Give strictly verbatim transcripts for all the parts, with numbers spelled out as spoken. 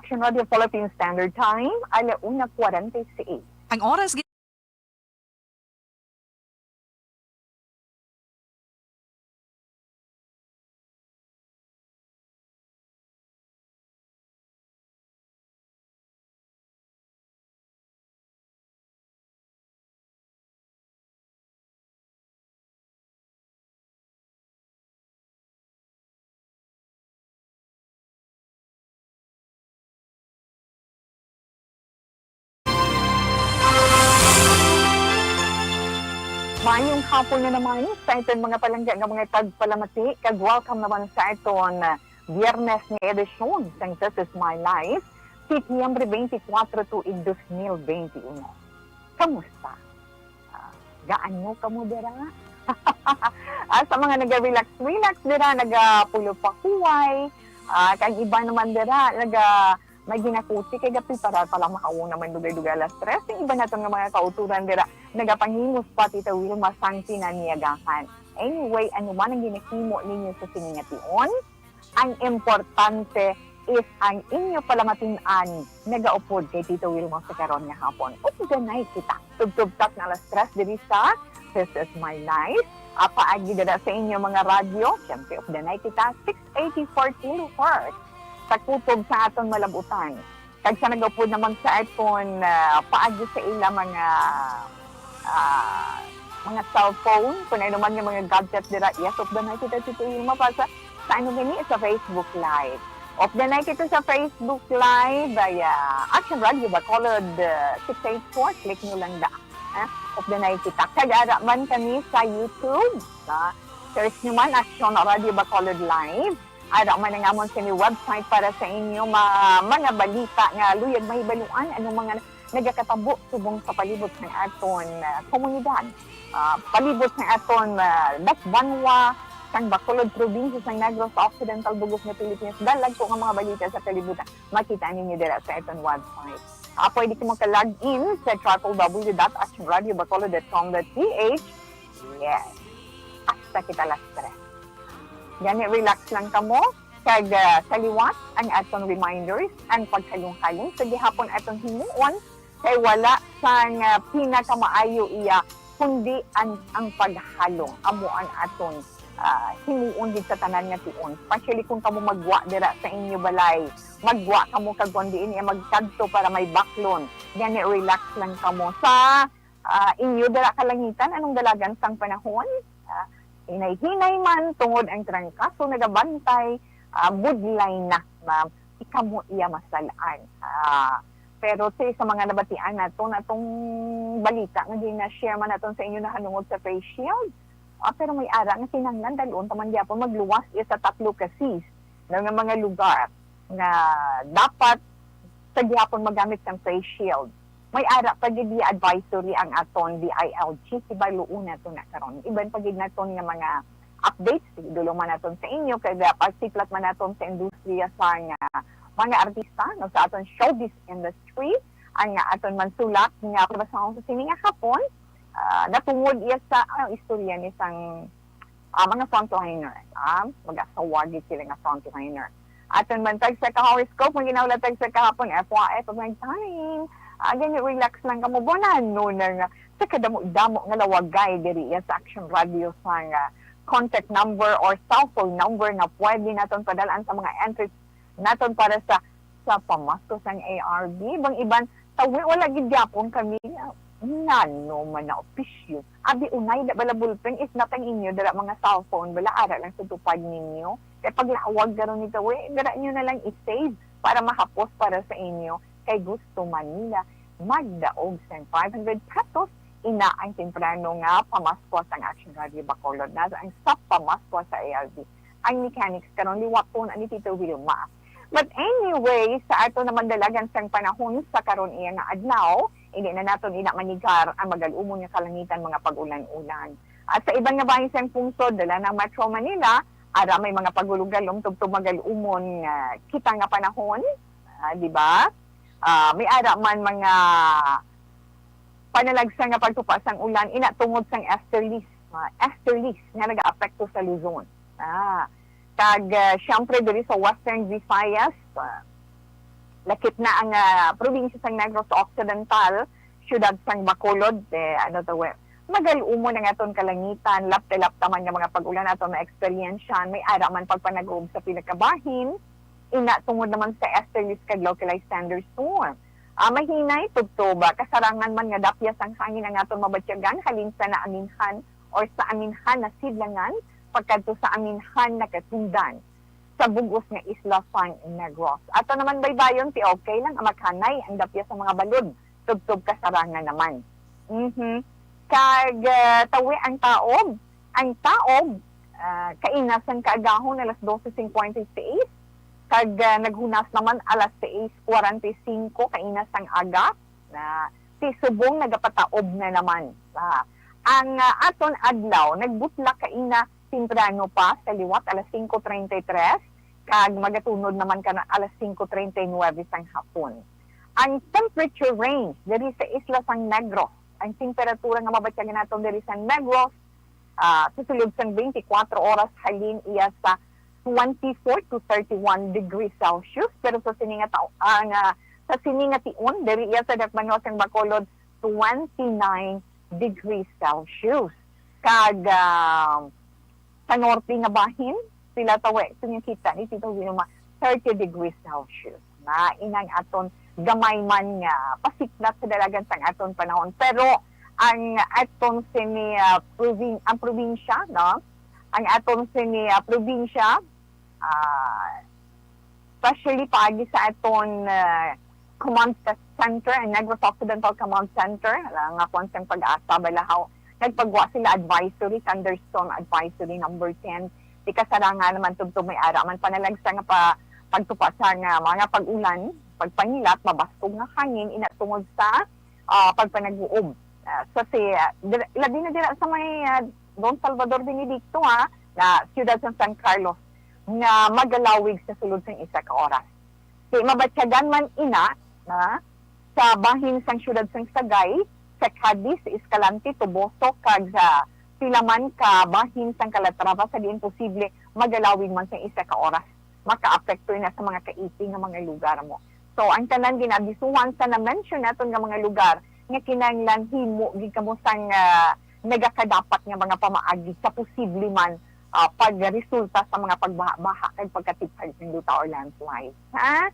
Action Radio Philippine Standard Time, ala una kwarenta y seis. Ang oras. Maayong hapon na naman sa aton mga palangga nga mga tagpalamati, kag welcome naman sa aton Biyernes nga edisyon sang This Is My Life, Setyembre twenty-four tuig dos mil twenty-one. Kamusta? Ah, gaano kamo dira? Ah, sa mga naga-relax-relax dira, nagapulo pa kuway, ah, kag iba naman dira, naga may ginakuti kay gapreparar pa lang makauna man dugay-dugay alas tres. Ang iba naton nga mga kauturan dira, nagapanghimos pa, Tita Wilma, sang pinaniyagahan. Anyway, ano man ang ginahimo ninyo sa sini nga tion, ang importante is ang inyo palamatian nagaupod kay Tita Wilma sa karon nga hapon. Updanay kita. Tubtob tak na alas tres diri sa This Is My Life. Ah, paagi dira sa inyo mga radyo, siyempre, updanay kita, six eighty-four kilohertz. Sa kutob sa aton malabutan. Kag sa nagaupod naman sa aton, ah, paagi sa ila mga, ah, mga cellphone, kung ano man nga mga gadget dira, yes, updanay kita, Tito Wilma, pa sa, sa ano gani, sa Facebook Live. Updanay kita sa Facebook Live, ay, ah, Action Radio Bacolod, ah, six eight four, click nyo lang da. Ah, updanay kita. Kag ara man kami sa YouTube, ah, search nyo man, Action Radio Bacolod Live. Ara man ang amon sini website para sa inyo ma-, mga balita nga luyag mahibaluan, anong mga nagakatabo subong sa palibot sang aton, ah, komunidad, ah, palibot sang aton, ah, dakbanwa, sang Bacolod, probinsya sang Negros Occidental, bug-os nga Pilipinas, dalagko nga mga balita sa kalibutan, makita ninyo dira sa aton website. Ah, pwede kamo ka-log in sa triple W dot action radio bacolod dot com dot P H. Yes. Hasta kita alas tres. Gani, relax lang kamo. Kag, ah, sa liwat, ang aton reminders, ang paghalong-halong sa gihapon aton himuon, kay wala sang, ah, pinakamaayo iya, kundi ang, ang paghalong amo ang aton, ah, himuon gid sa tanan nga tion. Especially kung kamo maggwa dira sa inyo balay, maggwa kamo kag kon diin iya magkadto para may baklon. Gani, relax lang kamo. Sa ah, inyo dira kalangitan, anong dalagan sang panahon? Ah, hinay-hinay man tungod ang trangkaso nagabantay, ah, budlay na, ma'am, ikamo iya masal-an. Ah, pero sa, sa mga nabatian naton, atong balita nga gina-share man naton sa inyo nahanungod sa face shield, ah, pero may ara nga kinahanglan dal-on ta man gyapon magluwas iya sa tatlo ka Cs, no, nga mga lugar nga dapat sa gihapon magamit sang face shield. May ara pa gid iya advisory ang aton D I L G, hibaluon nato na karon. Iban pa gid naton nga mga updates, idulong man naton sa inyo, kay pagsidlat man naton sa industriya sang, ah, mga artista, no, sa aton showbiz industry, ang, ah, aton mansulat nga pabasahon sa sini nga hapon, ah, natungod iya sa, ah, istorya ni sang ah, mga frontliner, ah, mag-asawa gid sila nga frontliner. Aton man tag sa ka-horoscope, ang ginaulat tag sa kahapon, F Y I, pag may time. Ah, gani, relax lang kamo. Bonano na nga. Sa kadamo-damo nga lawagay diri iya sa Action Radio sa nga contact number or cell phone number nga pwede naton padalaan sa mga entries naton para sa, sa pamasko sang A R B. Bang iban, tawi, wala gid gyapon kami. Nano man na opisyo? Abi, unay da bala bulpen, is not ang inyo dira mga cellphone, bala ara lang sa tupad ninyo. Kay paglawag karon nito, we, dira nyo na lang i-save para mahapos para sa inyo. Kay gusto man nila magdaog sang five hundred pesos, ina ang temprano nga pamaskwa sang Action Radio Bacolod. Nasa ang sa pamaskwa sa A R B. Ang mechanics karon liwat po na ni Tito Wilma. But anyway, sa ato naman dalagan sang panahon sa karon iya nga adlaw, hindi na naton ina manigar ang magal-umon nga kalangitan, mga pag-ulan-ulan. At sa iban nga bahin sang pungsod, dala ng Metro Manila, ara may mga pagulog-galom tubtob magal-umon nga kita nga panahon, ah, di ba? Ah, may ara man mga panalagsa nga pagtupa sang ulan, ina tungod sang easterlies, ah, easterlies nga nagaapekto sa Luzon. Ah, kag, ah, siyempre diri sa Western Visayas, ah, Lakip na ang, ah, probinsya sang Negros Occidental, siyudad sang Bacolod, eh, ano to, eh, magal-umon ang aton kalangitan, lapta-lapta man nga mga pag-ulan aton ma-eksperyensyahan, may ara man pagpanag-uob sa pila ka bahin, ina tungod naman sa easterlies kag localized thunderstorm. Ah, mahinay, tubtob, ah, kasarangan man nga dapya sang hangin ang aton mabatyagan halin sa naaminhan or sa aminhan na sidlangan pagkadto sa aminhan na katundan sa bug-os nga isla sang Negros. Ato naman baybayon ti okay lang, amakhanay ang dapya sa mga balod, tubtob kasarangan naman. Mhm. Kag, ah, tawi ang taob. Ang taob, ah, kaina sang kaagahon alas doce cincuenta y seis, kag, ah, naghunas naman alas seis cuarenta y cinco kaina sang aga, na ti subong nagapataob na naman. Ah, ang, ah, aton adlaw nagbutla kaina temprano pa sa liwat alas cinco treinta y tres, kag magatunod naman kana alas cinco treinta y nueve sang hapon. Ang temperature range diri sa isla sang Negros, ang temperatura nga mabatyagan naton diri sa Negros, ah, sa sulod sang twenty-four oras halin iya sa twenty-four to thirty-one degrees Celsius, pero sa sini nga tao, ah, nga, sa sini nga tion diri iya sa dakbanuas sang Bacolod, twenty-nine degrees Celsius. Kag, ah, sa norte nga bahin, sila tawi, sa inyong kita ni Tito Wilma, thirty degrees Celsius. Na inang aton gamay man nga pasiplat sa dalagan sang aton panahon. Pero ang aton sini, ah, provin-, ang probinsya, no? Ang aton sini, ah, probinsya, ah, especially paagi sa aton, ah, command sa center, ang Negros Occidental Command Center, ah, nga kuwan sang PAGASA, balahaw, nagpagwa sila advisory, thunderstorm advisory number ten. Di kasarangan naman tubtob may ara man panalagsa nga pa, pagtupa sa nga mga pag-ulan, pagpangilat, mabaskog nga hangin, ina tungod sa, ah, pagpanag-uob. Ah, sa si, ah, dir-, labi na dira sa may, ah, Don Salvador Benedicto, ha, na siyudad sa San Carlos, nga magalawig sa sulod sang isa ka oras. Di mabatyagan man ina, na, sa bahin sang siyudad sang Sagay, sa Cadiz, Escalante, Toboso, kag sa pila man ka bahin sang Calatrava, sa diin posible magalawig man sang isa ka oras. Makaapekto ina sa mga kaiti nga mga lugar mo. So, ang tanan ginaabisuhan sa na-mention naton nga mga lugar nga kinahanglan himo gid kamo sang, ah, nagakadapat nga mga pamaagi sa posible man, ah, pagresulta sa mga pagbaha-baha kag pagkatipag sang duta or landslide. Ha?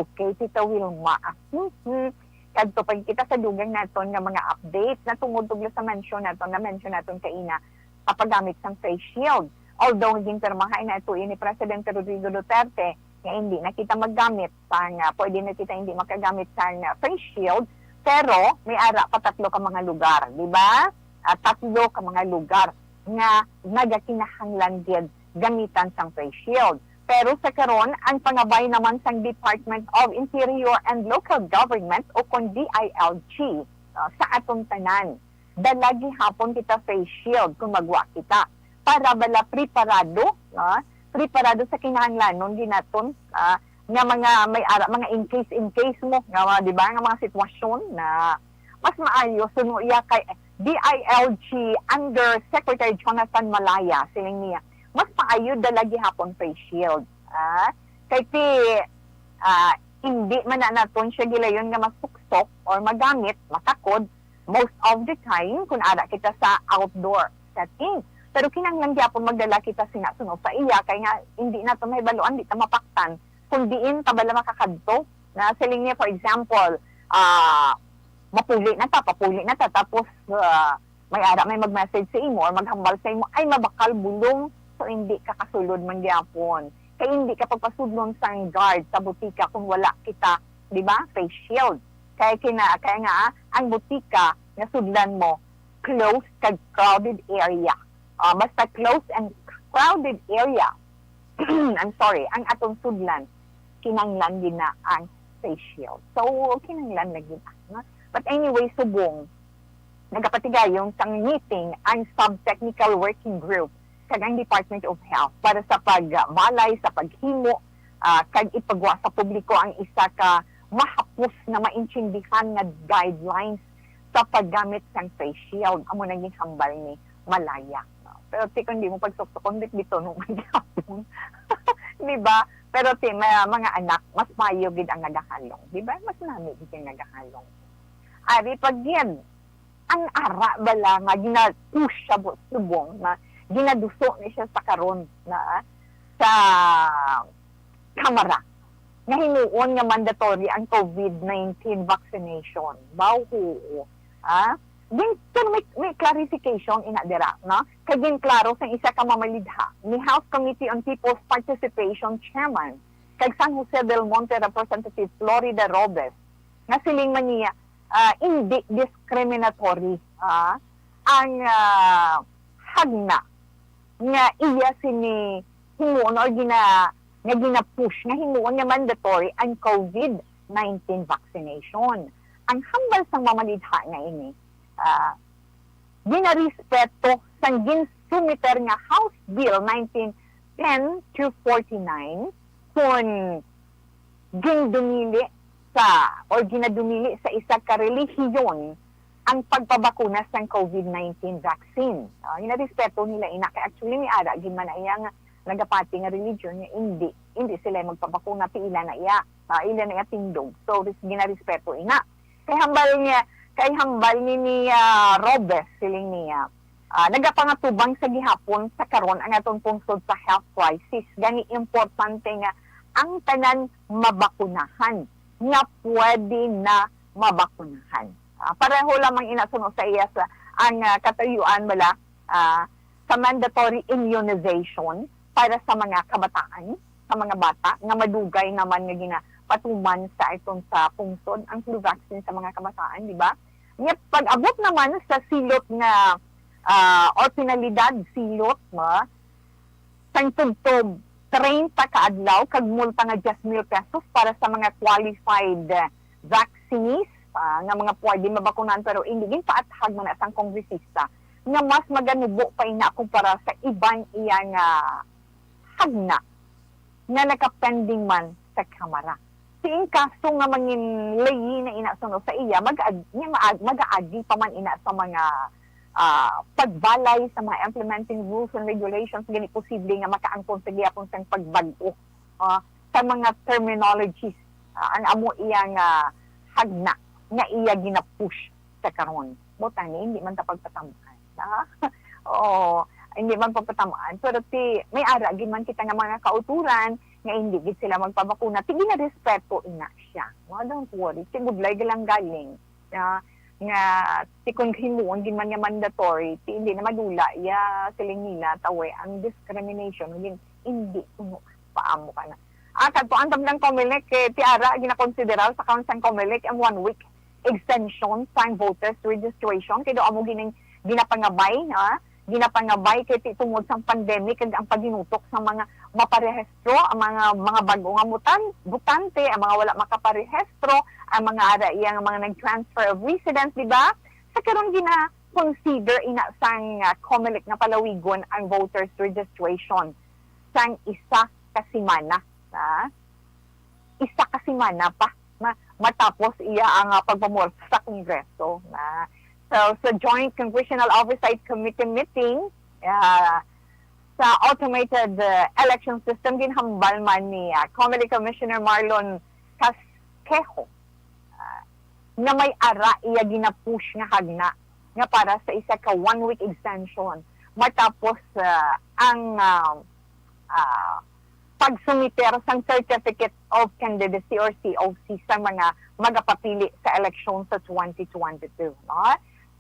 Okay, Tita Wilma. Mhm. Kadto pa kita sa dugang naton nga mga update. Natungod tubla sa mention naton, na-mention naton kaina, sa paggamit sang face shield. Although ginpirmahay na ito ni Presidente Rodrigo Duterte nga hindi na kita maggamit sang, ah, pwede na kita hindi makagamit sang, ah, face shield, pero may ara pa tatlo ka mga lugar, di ba? Ah, tatlo ka mga lugar nga nagakinahanglan gid gamitan sang face shield. Pero sa karon, ang pangabay naman sang Department of Interior and Local Government o kon D I L G, ah, sa aton tanan, dala gihapon kita face shield kung magwa kita para bala preparado, no? Preparado sa kinahanglanon ginaton, ah, nga mga may ara, mga in case, in case mo nga, di ba, nga mga sitwasyon na mas maayo suno iya kay D I L G Undersecretary Jonathan Malaya, siling niya, mas maayo dala gihapon face shield. Ah, kay ti, ah, hindi man na naton siya gilayon nga masuksok or magamit, matakod, most of the time, kung ara kita sa outdoor setting. Pero kinahanglan gyapon magdala kita sina suno sa iya, kay nga hindi nato mahibaluan, di ta mapaktan kung diin ta bala makakadto. Na siling niya, for example, ah, mapuli na ta, papuli na ta, tapos, ah, may ara may mag-message sa imo or maghambal sa imo, "Ay, mabakal, bulong." So, hindi ka kasulod man gyapon. Kay hindi ka pagpasudlon sang guard sa butika kung wala kita, di ba, face shield. Kay kina-, kaya nga, ah, ang butika nga sudlan mo, closed kag crowded area. Ah, basta closed and crowded area, I'm sorry, ang atong sudlan, kinanglan gid na ang face shield. So, kinanglan lagi na. But anyway, subong, nagapatigayon sang meeting ang Sub-Technical Working Group kag ang Department of Health para sa pagbalay sa paghimo, ah, kag ipagwa sa publiko ang isa ka mahapos na maintindihan nga guidelines sa paggamit sang face shield. Amo nang ginhambal ni Malaya, no? Pero ti kung di mo pagsuksukon, bitbiton mo man gyapon. Di ba? Pero ti, ma-, mga anak, mas maayo gid ang nagahalong, di ba? Mas nami gid ang nagahalong. Ari pa gid, ang ara bala nga gina-push sa bu-, subong na ginaduso ni siya sa karon na sa Kamara nga himuon nga mandatory ang COVID nineteen vaccination. Baw, huo. Ah? Din, pero may, may clarification ina dira, no? Kay ginklaro sang isa ka mamalidha ni House Committee on People's Participation Chairman kag San Jose del Monte Representative Florida Robes nga siling man niya, ah, indi discriminatory, ah, ang, ah, hagna nga iya sini himuon or gina-, nga gina-push nga himuon nga mandatory ang COVID nineteen vaccination. Ang hambal sang mamalidha nga ini, ah, ginarespeto sang ginsumiter nga House Bill nineteen ten two forty-nine, kun gindumili sa, or ginadumili sa isa ka relihiyon ang pagpabakuna sang COVID nineteen vaccine. Ah, ginarespeto nila ina. Kay actually, may ara gid man na iya nga nagapati nga religion nga indi, indi sila magpabakuna, ti ila na iya, ah, ila na iya tindog. So, res-, ginarespeto ina. Kay hambal niya, kay hambal ni, ni, ah, Robes, siling niya, ah, nagapangatubang sa gihapon sa karon ang aton pungsod sa health crisis. Gani importante nga ang tanan mabakunahan, nga pwede na mabakunahan. Ah, pareho lamang ina suno sa iya sa ang, ah, katuyuan bala, ah, sa mandatory immunization para sa mga kabataan, sa mga bata nga madugay naman nga ginapatuman sa aton sa pungsod ang flu vaccine sa mga kabataan, di ba? Nya, pag-abot naman sa silot nga, ah, or penalidad silot, no, sang tubtob treinta ka adlaw kag multa nga diyes mil pesos para sa mga qualified, eh, vaccinees, ah, nga mga pwede mabakunan pero indi ginpaathag man na sang kongresista nga mas maganubo pa ina kumpara sa iban iya nga hagna nga nakapending man sa Kamara. Ti ang kaso nga manginlayi na ina suno sa iya, mag-ag-, niya maag-, mag-aagi pa man ina sa mga, ah, pagbalay sa mga implementing rules and regulations, gani posible nga makaangkon sa gihapon sang pagbag-o, ah, sa mga terminologies, ah, ang amo iya nga hagna nga iya gina-push sa karon. Butang ni, hindi man ta pagpatamaan, ha? Oo, hindi man pagpatamaan. Pero ti, may ara gid man kita nga mga kauturan nga hindi gid sila magpabakuna. Ti, ginarespeto ina siya. No, don't worry. Ti, budlay galang galing. Ah, nga, ti, kung himuon gid man nga mandatory, ti, hindi na madula, ya, siling nila, tawe, ang discrimination, hindi, hindi kuno paamo ka na. Ah, kadto ang tablang Comelec, eh, ti ara, ginakonsiderar sa karon sang Comelec ang one week extension sang voters registration. Kay daw amo gining ginapangabay, ha? Ginapangabay kay ti tungod sang pandemic kag ang paginutok sang mga maparehistro, ang mga, mga bag-o nga mutan-, botante, ang mga wala makaparehistro, ang mga ara iya nga mga nag-transfer of residence, di ba? Sa karon gina-consider ina sang, ah, Comelec nga palawigon ang voters registration sang isa ka semana, ha? Isa ka semana pa ma-, matapos iya ang, ah, pagpamulta sa Kongreso, na. So, sa Joint Congressional Oversight Committee meeting, ah, sa automated, ah, election system, ginhambal man ni, ah, Comelec Commissioner Marlon Casquejo, ah, nga may ara iya gina-push nga hagna nga para sa isa ka one-week extension matapos, ah, ang, ah, ah, pagsumiter sang Certificate of Candidacy or C O C sa mga magapapili sa eleksyon sa twenty twenty-two, no?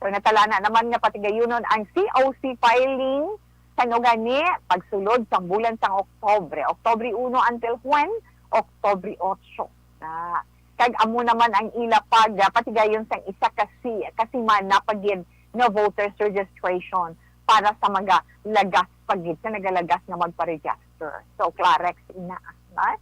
So, natalana naman nga patigayunon ang C O C filing, san-o gani, pagsulod sang bulan sang Oktobre, Oktobre uno until when? Oktobre otso. Na, kag amo naman ang ila pag, ah, patigayon sang isa ka si-, ka semana pa gid nga voters registration para sa mga lagas pa gid, sa nagalagas nga magpa-register. So, Clarex ina, ha?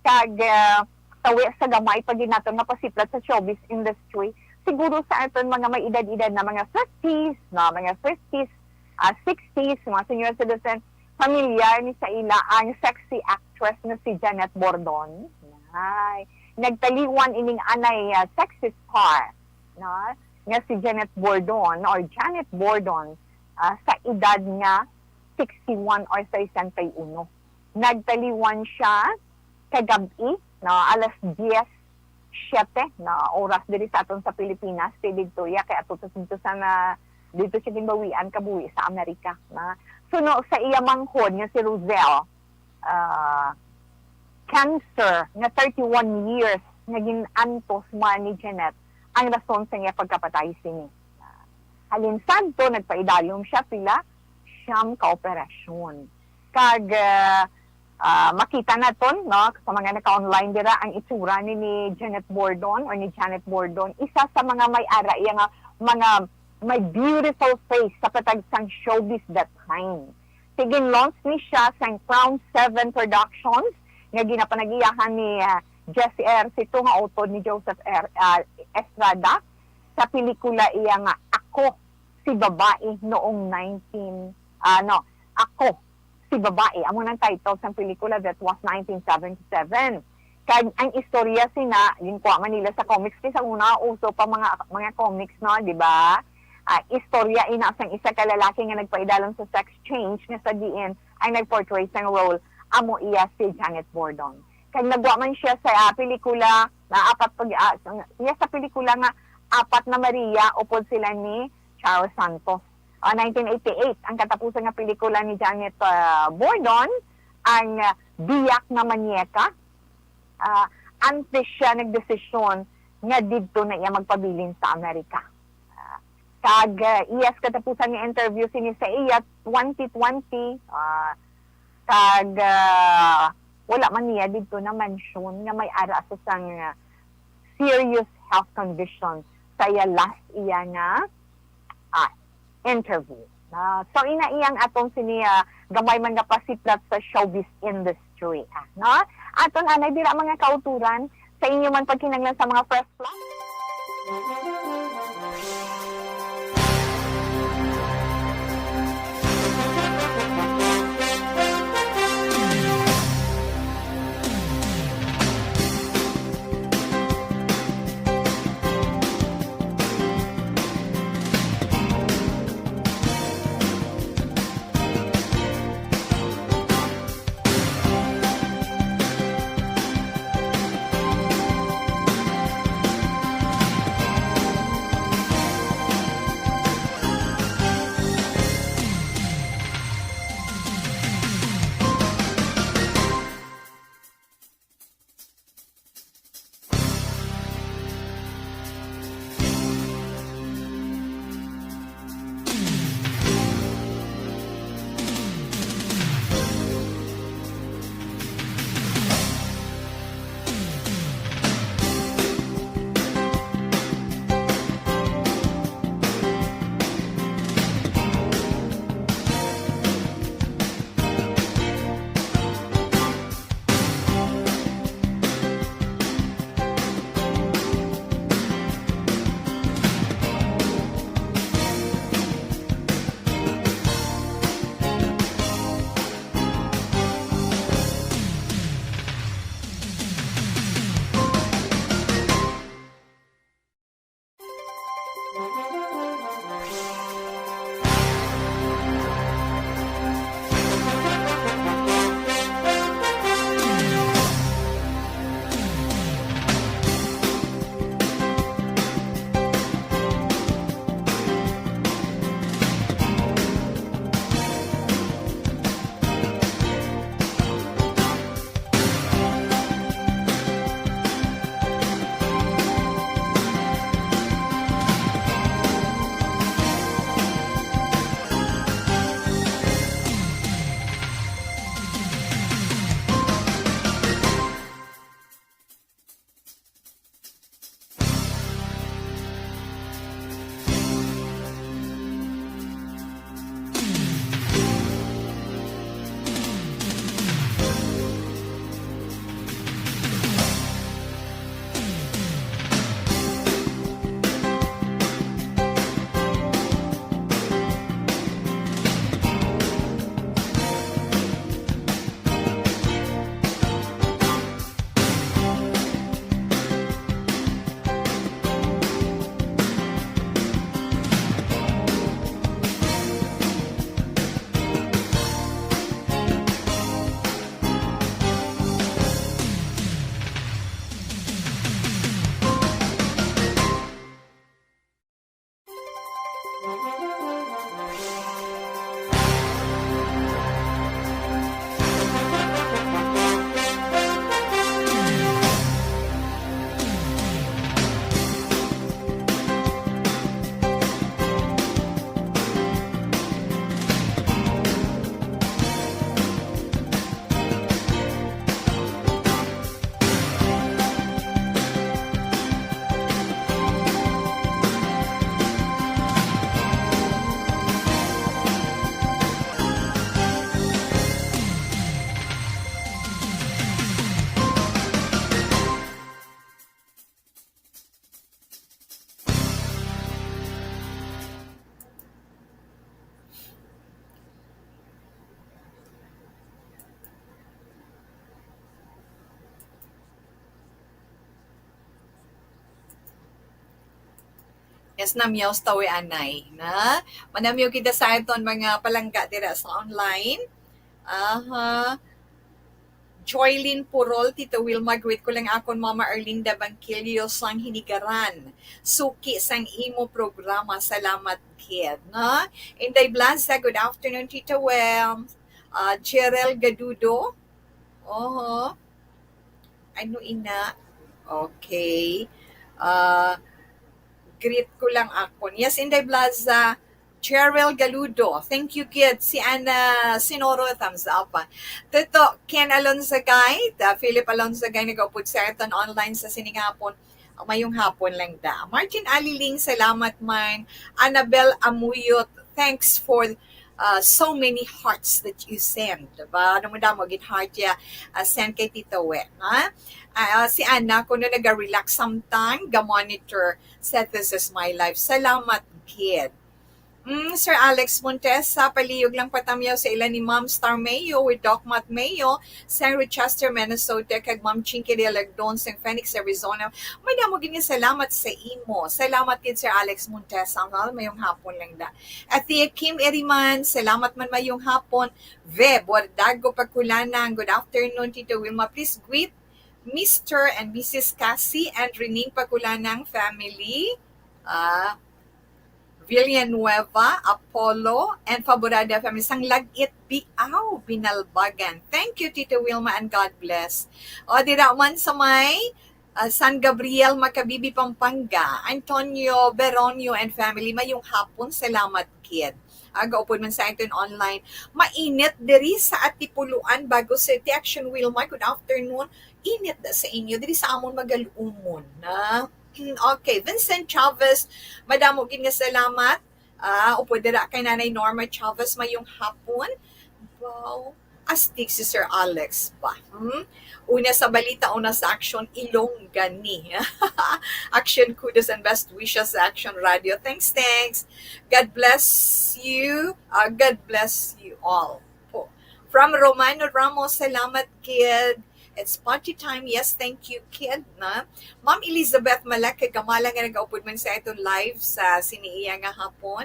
Kag, ah, tawi sa gamay pa gid naton nga pasiplat sa showbiz industry, siguro sa aton mga may edad-edad na, mga fifties, no, mga fifties, ah, sixties, mga senior citizen, familiar ni sa ila ang sexy actress nga si Janet Bordon. Ay, nagtaliwan ining anay, ah, sexy star, no, nga si Janet Bordon or Janet Bordon, ah, sa edad nga sixty-one or sesenta y uno. Nagtaliwan siya kagab-i, no, alas dies siete, no, oras diri sa aton sa Pilipinas, kay didto iya, kay ato sa, didto sa na, didto siya ginbawian kabuhi sa Amerika, na. So, no, sa iya manghod nga si Roselle, ah, cancer nga thirty-one years nga gin-antos man ni Janet ang rason sa iya pagkapatay sini. Halin sadto, nagpaidalom siya pila siyam ka operasyon. Kag, ah, ah, makita naton, no, sa mga naka-online dira, ang itsura ni, ni Janet Bordon or ni Janet Bordon, isa sa mga may ara iya nga mga may beautiful face sa patag sang showbiz that time. Ginlaunch ni siya sang Crown Seven Productions nga ginapanagiyahan ni, ah, Jesse R. Sito nga utod ni Joseph R., ah, Estrada sa pelikula iya nga Ako si Babae noong nineteen, ah, no, Ako si Babae. Amo nang title sang pelikula, that was nineteen seventy-seven. Kag ang istorya sina, ginkuha man nila sa comics, kay sa una, uso pa mga, mga comics, no, di ba? Ah, istorya ina sang isa ka lalaki nga nagpaidalom sa sex change, nga sa diin ang nag-portray sang role, amo iya si Janet Bordon. Kag nagwa man siya sa, ah, pelikula na apat pag, ah, sang, iya sa pelikula nga Apat na Maria, upod sila ni Charles Santos. Ah, nineteen eighty-eight, ang katapusan nga pelikula ni Janet, ah, Bordon, ang, ah, Biyak nga Manyeka. Ah, antes siya nagdesisyon nga didto na iya magpabilin sa Amerika. Ah, kag, ah, iya sa katapusan nga interview sini sa iya twenty twenty, ah, kag, ah, wala man niya didto na-mention nga may ara sa sang, ah, serious health condition sa iya last iya nga, ah, interview. Ah, so, ina iyang atong sini, ah, gamay man nga pasiplat sa showbiz industry, ah, no? Aton anay dira, mga kauturan, sa inyo man pagkinahanglan sa mga fresh flash. Yes, namyaw sa tawi anay, na? Manamyaw kita sa aton mga palangga dira sa online. Aha. Joylene Purol, Tito Wilma, greet ko lang akon Mama Arlinda Bangkilio sang Hinigaran. Suki sang imo programa. Salamat gid, no? Inday Blaza, good afternoon, Tito Wel. Ah, Jerel Gadudo. Oho. Ano ina? Okay. Ah, greet ko lang akon. Yes, Inday Blaza. Cheryl Galudo, thank you, kid. Si Ana Sinoro, thumbs up. Tito Ken Alonzagay, uh, Philip Alonzagay, nag-upod sa aton online sa sining hapon. Mayong hapon lang da. Martin Aliling, salamat man. Annabel Amuyot, thanks for uh, so many hearts that you send. Diba? Damo-damo gid heart ya, uh, send kay Tito We, ha? Ah, si Ana, kuno naga-relax samtang ga-monitor sa This Is My Life. Salamat gid. Mm, Sir Alex Montesa, palihog lang patamyaw sa ila ni Ma'am Star Mayo with Doc Matt Mayo, Saint Rochester, Minnesota, kag Ma'am Chinky de Lagdon sa Phoenix, Arizona. Madamo gid nga salamat sa imo. Salamat gid, Sir Alex Montesa. Well, mayong hapon lang da. At Tia Kim Eriman, salamat man, mayong hapon. Ve Bordago Pagkulanang, good afternoon, Tito Wilma. Please greet Mister and Missus Cassie and Rening Pagkulanang family. Ah, Villanueva, Apollo, and Faborada family. Sang Lagit, Biao, Binalbagan. Thank you, Tito Wilma, and God bless. O, dira man sa may, ah, San Gabriel, Makabibi, Pampanga. Antonio Beronio and family, mayong hapon. Salamat gid. Aga upod man sa aton online. Mainit diri sa Atipuluan, Bago City. Action Wilma, good afternoon. Init na sa inyo. Diri sa amon magal-umon na. Okay, Vincent Chavez, madamo gid nga salamat. Ah, upod dira kay Nanay Norma Chavez, mayong hapon. Wow. Astig si Sir Alex ba? Hmm? Una sa balita, una sa action, Ilongga ni. Action, kudos and best wishes sa Action Radio. Thanks, thanks. God bless you. Ah, God bless you all. Po. From Romano Ramos, salamat, kid. It's party time. Yes, thank you, kid, na. Ma'am Elizabeth Malak, kay Gamala nga nag-upod man sa aton live sa sini iya nga hapon.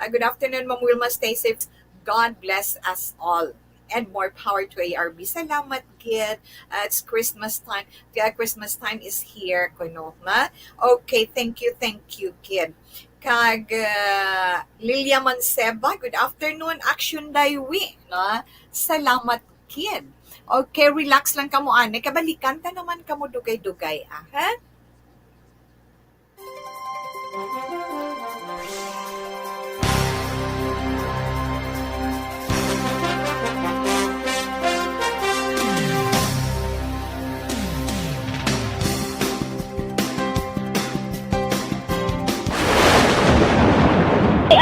Ah, good afternoon, Ma'am Wilma. Stay safe. God bless us all. And more power to A R B. Salamat, kid. Ah, it's Christmas time. Kaya Christmas time is here, kuno, na? Okay, thank you, thank you, kid. Kag, ah, Lilia Manseba, good afternoon. Action Daiwi, na? Salamat, kid. Okay, relax lang kamo, ah. Nagkabalikan ta naman kamo dugay-dugay, ah, ha?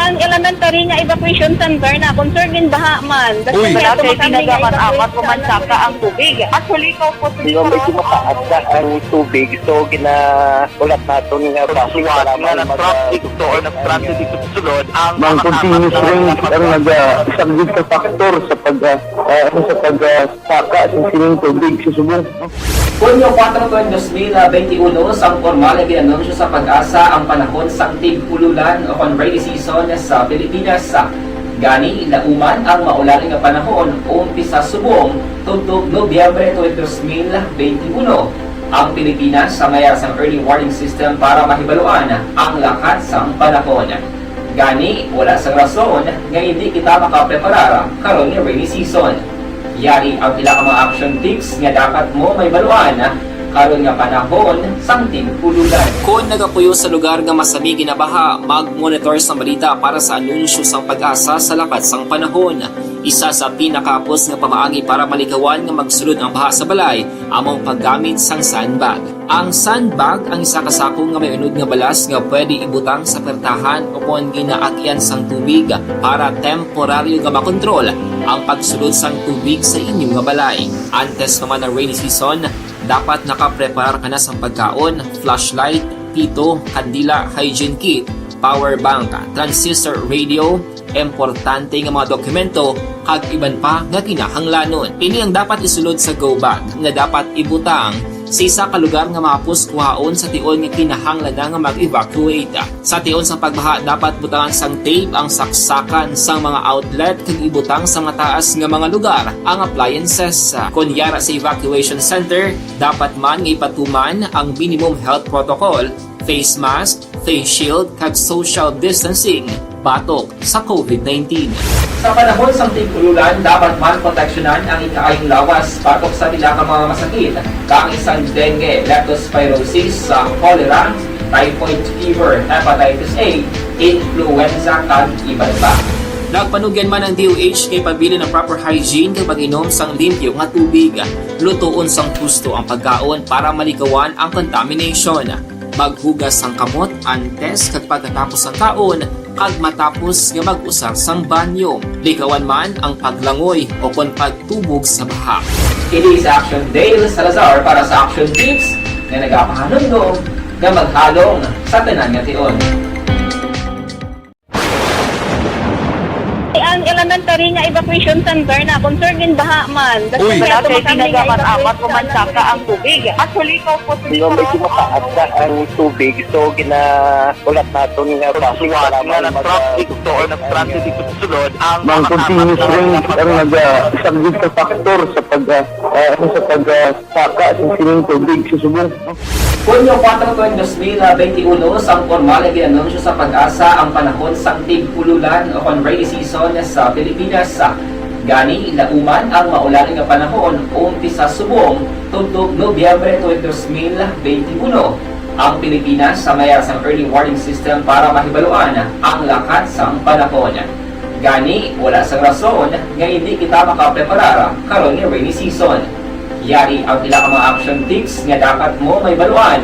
Ang elementary nga evacuation center na concerned in baha man. Uy. Wala kay ginagaman amat ko man saka ang tubig. Actually, ko po Yung medyo mataas na ang tubig, so ginahulat naton nga basi nga kailangan mag- traffic to or nag-traffic dito sa sulod ang Mang continuous rain ang nag-, ah, isang big factor sa pag, ah, ah, ano, sa pag, ah, saka sa sining tubig sa subong. Hunyo kuwatro, dos mil benti uno, sang pormal nga gin-anunsyo sa PAGASA ang panahon sang tig-ululan o kon rainy season sa Pilipinas. Gani, lauman ang maulan nga panahon umpisa subong tubtob Nobyembre twenty, dos mil benti uno. Ang Pilipinas sa mayar sang early warning system para mahibaluan ang lakat sang panahon. Gani, wala sang rason nga hindi kita makapreparar karon nga rainy season. Yari ang pila ka mga action tips nga dapat mo mahibaluan karon nga panahon sang tig-ululan. Kon nagapuyo sa lugar nga masami ginabaha, mag-monitor sang balita para sa anunsyo sang PAGASA sa lakat sang panahon. Isa sa pinakahapos nga pamaagi para malikawan nga magsulod ang baha sa balay amo ang paggamit sang sandbag. Ang sandbag ang isa ka sako nga may unod nga balas nga pwede ibutang sa pertahan o kon ginaagyan sang tubig para temporaryo nga makontrol ang pagsulod sang tubig sa inyo nga balay. Antes pa man ang rainy season, dapat nakapreparar ka na sang pagkaon, flashlight, pito, kandila, hygiene kit, power bank, transistor radio, importante nga mga dokumento, kag iban pa nga kinahanglanon. Ini ang dapat isulod sa go bag nga dapat ibutang sa isa ka lugar nga mahapos kuhaon sa tion nga kinahanglan na nga mag-evacuate. Sa tion sang pagbaha, dapat butangan sang tape ang saksakan sang mga outlet kag ibutang sa mataas nga mga lugar ang appliances. Kon yara sa evacuation center, dapat man nga ipatuman ang minimum health protocol, face mask, face shield, kag social distancing batok sa COVID nineteen. Sa panahon sang tig-ululan, dapat man proteksyonan ang ikaayong lawas batok sa pila ka mga masakit, kaangay sang dengue, leptospirosis, sa cholera, typhoid fever, hepatitis A, influenza, kag iban pa. Nagpanugyan man ang D O H kay pabilin ang proper hygiene kag pag-inom sang limpyo nga tubig. Lutoon sang husto ang pagkaon para maligawan ang contamination. Maghugas sang kamot antes kag pagkatapos sang kaon, kag matapos nga mag-usar sang banyo. Ligawan man ang paglangoy o kon pagtubog sa baha. Kini sa Action Dale Salazar para sa Action Tips nga nagapahanumdom nga maghalong sa tanan nga tion. Ang elementary nga evacuation center na concern gin baha man. Uy. Wala kay kinagaman amat o mansaka ang tubig. Actually, ikaw po, di ba, medyo mataas na ang tubig, so ginaulat naton nga basi wala nga nag-traffic to or nag-transit dito sa sulod ang mga continuous rain ang nag-, ah, isa gid sa factor sa pag, ah, ah, ano, sa pag, ah, saka sa sining tubig sa subong. Hunyo kuwatro tuig dos mil benti uno, sang pormal nga gin-anunsyo sa PAGASA ang panahon sang tig-ululan o kon rainy season sa Pilipinas. Gani, lauman ang maulan nga panahon, umpisa subong tubtob Nobyembre tuig dos mil benti uno. Ang Pilipinas sa may sang early warning system para mahibaluan ang lakat sang panahon. Gani, wala sang rason nga hindi kita makapreparar karon nga rainy season. Yari ang pila ka mga action tips nga dapat mo mahibaluan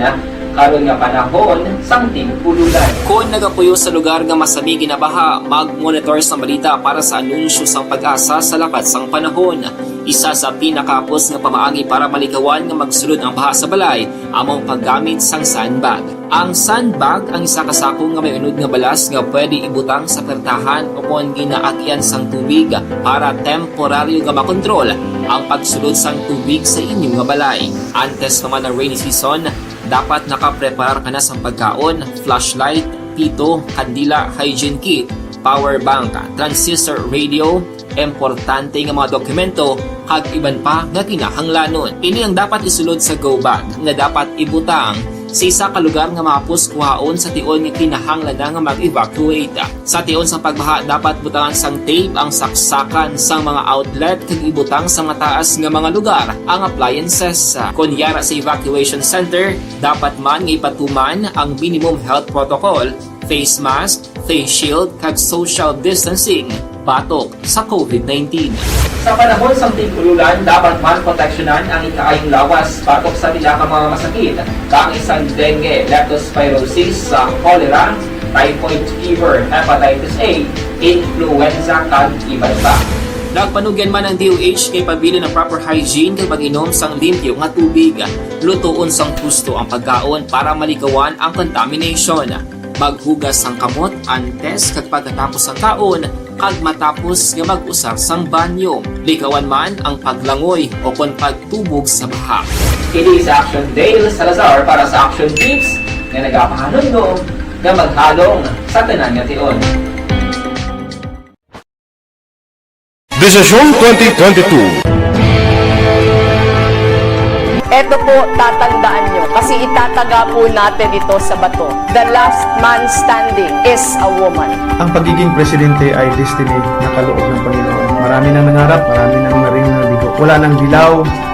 karon nga panahon sang tig-ululan. Kon nagapuyo sa lugar nga masami ginabaha, mag-monitor sang balita para sa anunsyo sang PAGASA sa lakat sang panahon. Isa sa pinakahapos nga pamaagi para malikawan nga magsulod ang baha sa balay amo ang paggamit sang sandbag. Ang sandbag ang isa ka sako nga may unod nga balas nga pwede ibutang sa pertahan o kon ginaagian sang tubig para temporaryo nga makontrol ang pagsulod sang tubig sa inyo nga balay. Antes pa man ang rainy season, dapat nakapreparar ka na sang pagkaon, flashlight, pito, kandila, hygiene kit, power bank, transistor radio, importante nga mga dokumento, kag iban pa nga kinahanglanon. Ini ang dapat isulod sa go bag nga dapat ibutang sa isa ka lugar nga mahapos kuhaon sa tion nga kinahanglan na nga mag-evacuate. Sa tion sang pagbaha, dapat butangan sang tape ang saksakan sang mga outlet kag ibutang sa mataas nga mga lugar ang appliances. Kon yara sa evacuation center, dapat man nga ipatuman ang minimum health protocol, face mask, face shield, kag social distancing batok sa COVID nineteen. Sa panahon sang tig-ululan, dapat man proteksyonan ang ikaayong lawas batok sa pila ka mga masakit, kaangay sang dengue, leptospirosis, sa cholera, typhoid fever, hepatitis A, influenza, kag iban pa. Nagpanugyan man ang D O H kay pabilin ang proper hygiene kag pag-inom sang limpyo nga tubig. Lutoon sang husto ang pagkaon para maligawan ang contamination. Maghugas sang kamot antes kag pagkatapos sang kaon, kag matapos nga mag-usar sang banyo. Ligawan man ang paglangoy o kon pagtubog sa baha. Kini sa Action Dale Salazar para sa Action Tips nga nagapahanumdom nga maghalong sa tanan nga tion. Desisyon twenty twenty-two. Eto po, tatandaan nyo, kasi itataga po natin ito sa bato. The last man standing is a woman. Ang pagiging presidente ay destiny na kaloob ng Panginoon. Marami nang nangarap, marami nang naring nabigo. Wala nang dilaw,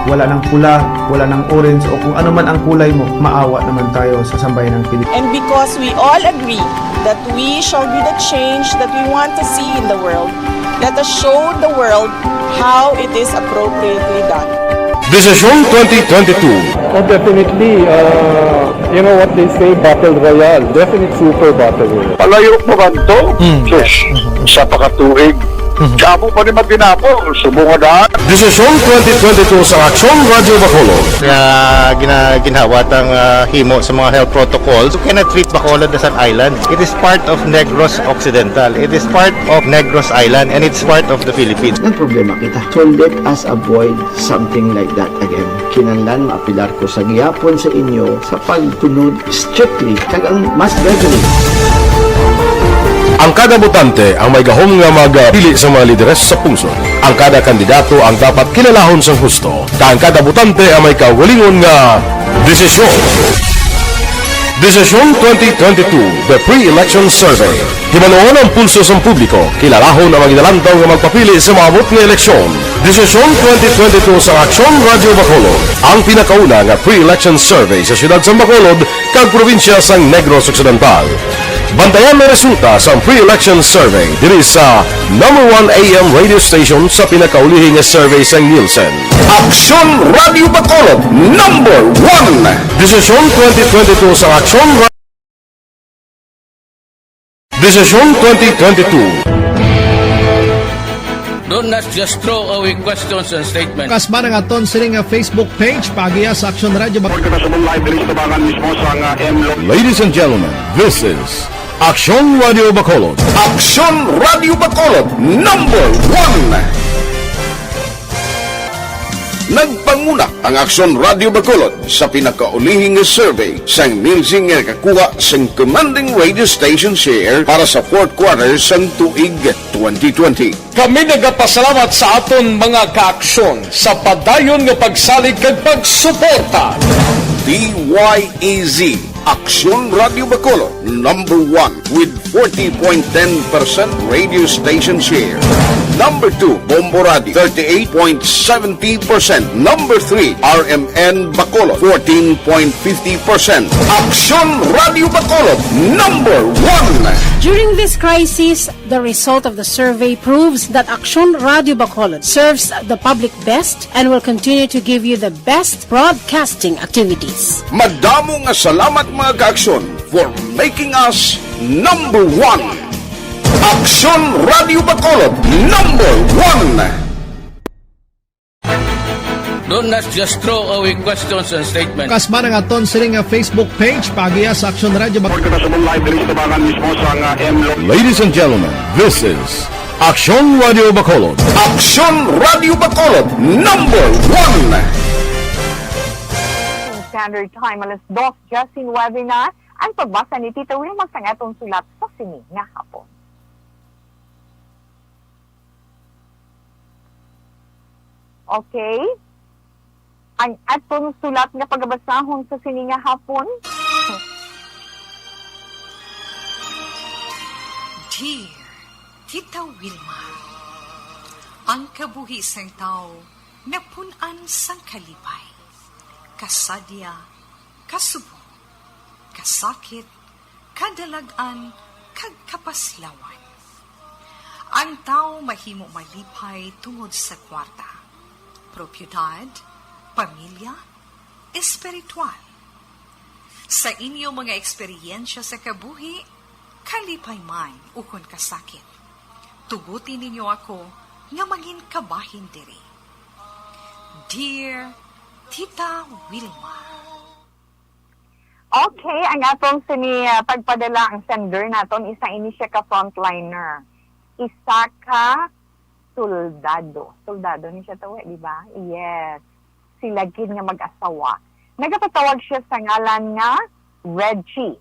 wala nang pula, wala nang orange, o kung ano man ang kulay mo, maawa naman tayo sa sambayan ng Pilipinas. And because we all agree that we shall be the change that we want to see in the world, let us show the world how it is appropriately done. Desisyon twenty twenty-two. Oh, definitely. Uh, you know what they say, battle royale. Definite super battle royale. Palayo pa ba to? Hmm. Sus, isa pa ka tuig. Damo pa ni maginapo, subong nga daan. Desisyon twenty twenty-two sa Aksyon Radyo Bacolod. Nga gina-, ginhawa tang, ah, himo sa mga health protocols, you cannot treat Bacolod as an island. It is part of Negros Occidental. It is part of Negros Island, and it's part of the Philippines. Ang problema kita. So let us avoid something like that again. Kinahanglan maapilar ko sa gihapon sa inyo sa pagsunod strictly kag ang mas gathering. Ang kada botante ang may gahom nga magpili sa mga lideres sa pungsod. Ang kada kandidato ang dapat kilalahon sang husto, kag ang kada botante ang may kaugalingon nga desisyon. Desisyon twenty twenty-two, The Pre-Election Survey. Hibaluon ang pulso sang publiko, kilalahon ang mga ginalantaw nga magpapili sa maabot nga eleksyon. Desisyon twenty twenty-two sa Aksyon Radyo Bacolod, ang pinakauna nga pre-election survey sa siyudad sang Bacolod kag probinsya sang Negros Occidental. Bantayan ang resulta sang pre-election survey diri sa number one A M radio station sa pinakaulihi nga survey sang Nielsen. Aksyon Radyo Bacolod, number one. Desisyon twenty twenty-two sa Aksyon Ra- Desisyon twenty twenty-two. Don't just throw away questions and statements. Kasba na nga aton sini nga Facebook page, paagiha sa Aksyon Radyo Bacolod. Report ka sa live diri sa tabangan mismo sa nga M Lo- Ladies and gentlemen, this is Aksyon Radyo Bacolod. Aksyon Radyo Bacolod, number one. Nagpanguna ang Aksyon Radyo Bacolod sa pinakaulihi nga survey sang Nielsen nga nakakuha sang commanding radio station share para sa fourth quarter sang tuig twenty twenty. Kami nagapasalamat sa aton mga kaaksyon sa padayon nga pagsalig kag pagsuporta. D Y E Z, Aksyon Radyo Bacolod, number one with forty point ten percent radio station share. Number two, Bombo Radio, thirty-eight point seventy percent. Number three, R M N Bacolod, fourteen point fifty percent. Aksyon Radyo Bacolod, number one. During this crisis, the result of the survey proves that Aksyon Radyo Bacolod serves the public best and will continue to give you the best broadcasting activities. Madamo nga salamat, mga kaaksyon, for making us number one. Aksyon Radyo Bacolod, number one. Don't just throw away questions and statements. Kasba na nga aton sini nga Facebook page, paagiha sa Aksyon Radyo Bacolod. Report ka sa live diri sa tabangan mismo sa nga M Lo- Ladies and gentlemen, this is Aksyon Radyo Bacolod. Aksyon Radyo Bacolod, number one. Standard Time, alas dos diyes nuwebe na. Ang pagbasa ni Tita Wilma sang atong sulat sa sini nga hapon. Okay? Ang aton sulat nga pagabasahon sa sini nga hapon. Dear Tita Wilma, ang kabuhi sang tawo napun-an sang kalipay, kasadya, kasubong, kasakit, kadalag-an, kag kapaslawan. Ang tawo mahimo malipay tungod sa kwarta, propiedad, pamilya, espiritual. Sa inyo mga eksperyensya sa kabuhi, kalipay man ukon kasakit, tuguti ninyo ako nga mangin kabahin diri. Dear Tita Wilma. Okay, ang atong sini, ah, pagpadala, ang sender naton, isa ini siya ka frontliner. Isa ka soldado. Soldado ni siya to, eh, di ba? Yes. Sila gid nga mag-asawa. Nagapatawag siya sa ngalan nga Reggie.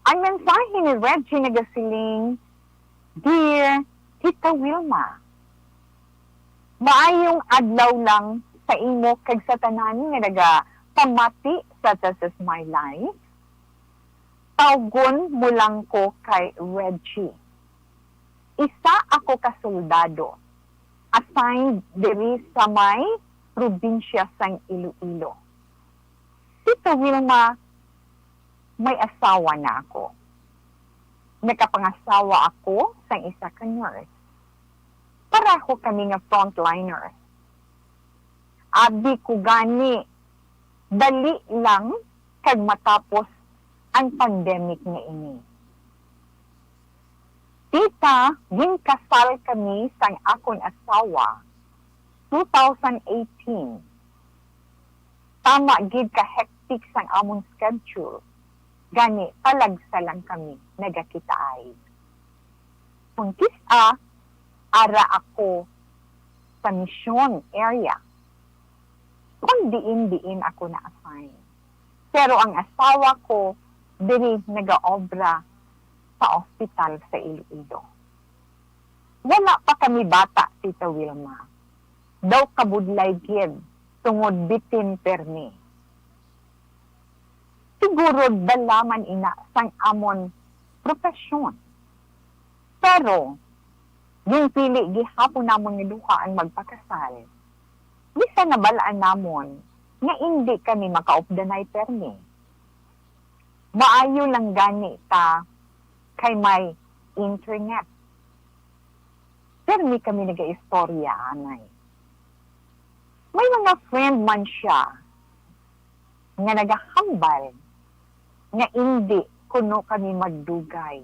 Ang mensahe ni Reggie nagasiling, "Dear Tita Wilma, maayong adlaw lang sa imo kag sa tanan nga nagapamati sa This Is My Life. Tawgon mo lang ko kay Reggie. Isa ako ka soldado, assigned diri sa may probinsya sang Iloilo. Tita Wilma, may asawa na ako. Nakapangasawa ako sang isa ka nurse. Pareho kami nga frontliner. Abi ko gani, dali lang kag matapos ang pandemic nga ini." Tita, ginkasal kami sang akon asawa two thousand eighteen. Tama gid ka hectic sang amon schedule, gani talagsa lang kami nagakitaay. Kon kis-a, ara ako sa mission area, kon diin-diin ako na-assign. Pero ang asawa ko diri nagaobra sa ospital sa Iloilo. Wala pa kami bata, Tita Wilma. Daw kabudlay gid, tungod bitin permi. Siguro dala man ina sang amon propesyon. Pero, ginpili gihapon namon nga duha ang magpakasal. Bisan nabal-an namon nga indi kami makaupdanay permi. Maayo lang gani ta kay may internet. Permi kami nagaistorya anay. May mga friend man siya nga nagahambal nga indi kuno kami magdugay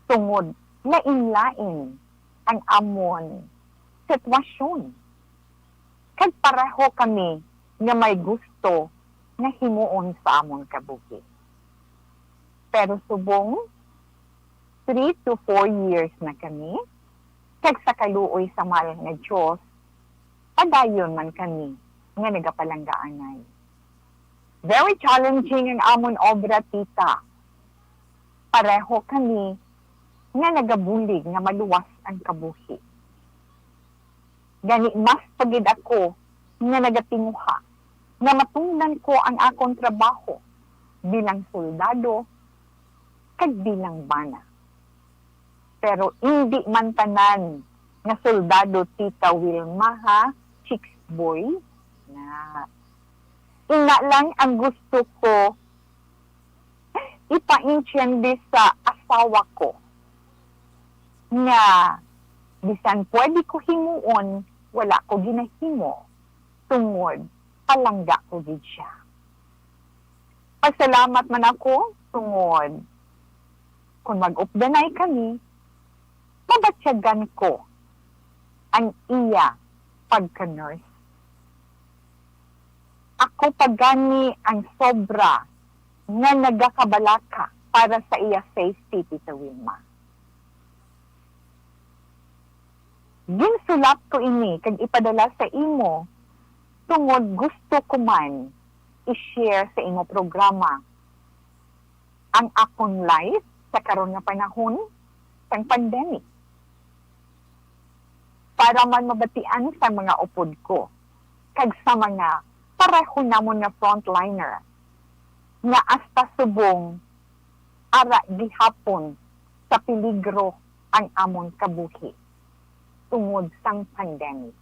tungod lain-lain ang amon sitwasyon. Kag pareho kami nga may gusto nga himuon sa amon kabuhi. Pero subong three to four years na kami, kag sa kaluoy sa mahal nga Dios, padayon man kami nga nagapalanggaanay. Very challenging ang amon obra, tita. Pareho kami nga nagabulig nga maluwas ang kabuhi. Gani, mas pa gid ako nga nagatinguha nga matungdan ko ang akon trabaho bilang soldado kag bilang bana. Pero indi man tanan nga soldado, Tita Wilma, ha? Chicks boy na. Ina lang ang gusto ko ipaintiende sa asawa ko nga bisan pwede ko himuon, wala ko ginahimo tungod palangga ko gid siya. Pasalamat man ako tungod kon mag-updanay kami, mabatyagan ko ang iya pagka-nurse. Ako pa gani ang sobra nga nagakabalaka para sa iya safety, Tita Wilma. Ginsulat ko ini kag ipadala sa imo tungod gusto ko man i-share sa imo programa ang akon life sa karon nga panahon sang pandemic, para man mabatian sa mga upod ko kag sa mga pareho namon nga frontliner nga hasta subong ara gihapon sa peligro ang amon kabuhi tungod sang pandemic.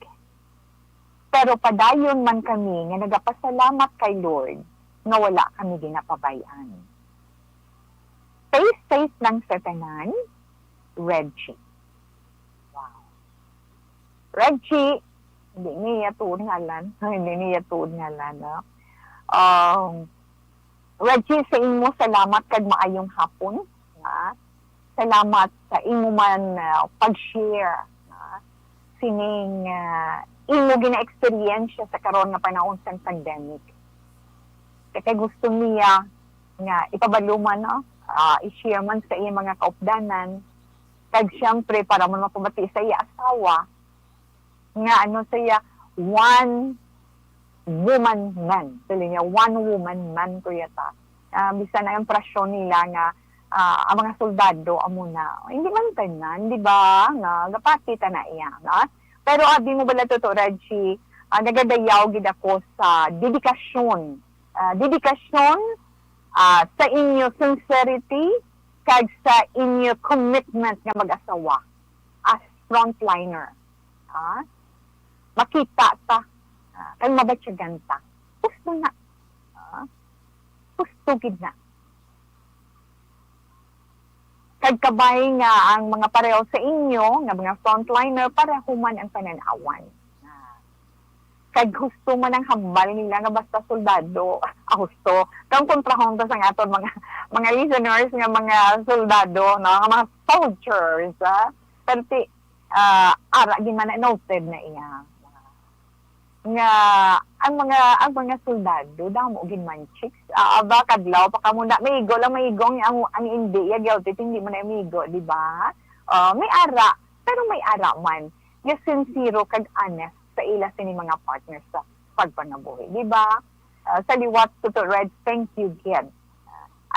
Pero padayon man kami nga nagapasalamat kay Lord nga wala kami ginapabay-an. Stay safe lang sa tanan, Reggie. Wow. Reggie, hindi niya tuod ngalan. Hindi niya tuod ngalan, no? Um, Reggie, sa imo, salamat kag maayong hapon, ha? Salamat sa imo man, ah, pag-share, ha? Sining, ah, imo gina-eksperyensya sa karon nga panahon sang pandemic. Kay gusto niya nga ipabalo man, no? Ah, i-share man sa iyang mga kaupdanan. Kag siyempre, para man mapamati sa iya asawa, nga ano siya, one woman man. Dili niya, one woman man ko yata. Ah, bisan ang impresyon nila nga, ah, ang mga soldado, amo na. Hindi man tanan, di ba? Nga, gapati ta na iya, no? Pero abi mo bala, Toto Reggie, ah, nagadayaw gid ako sa dedikasyon. Ah, dedikasyon, ah, sa inyo sincerity, kag sa inyo commitment nga mag-asawa as frontliner. Ah, makita ta, ah, kag mabatyagan ta. Gusto na. Ah, gusto gid na. Kag kabay nga ang mga pareho sa inyo, nga mga frontliner, pareho man ang panan-awan. Ah, kag husto man ang hambal nila nga basta soldado, ah, husto. Kang kontrahon ta sa aton mga, mga listeners nga mga soldado, no? Nga mga soldiers, ah. Pero ti, ah, ara gid man na, noted na iya. Nga ang mga, ang mga soldado, damo gid man chicks. Ah, aba, kadlaw pa kamo na, maigo lang, maigo ang, ang, ang hindi, ya guilty, hindi mo na maigo, di ba? Ah, may ara, pero may ara man. Nga sincero kag honest sa ila sini mga partners sa pagpangabuhi, di ba? Ah, sa liwat, Tuto Reg, thank you gid.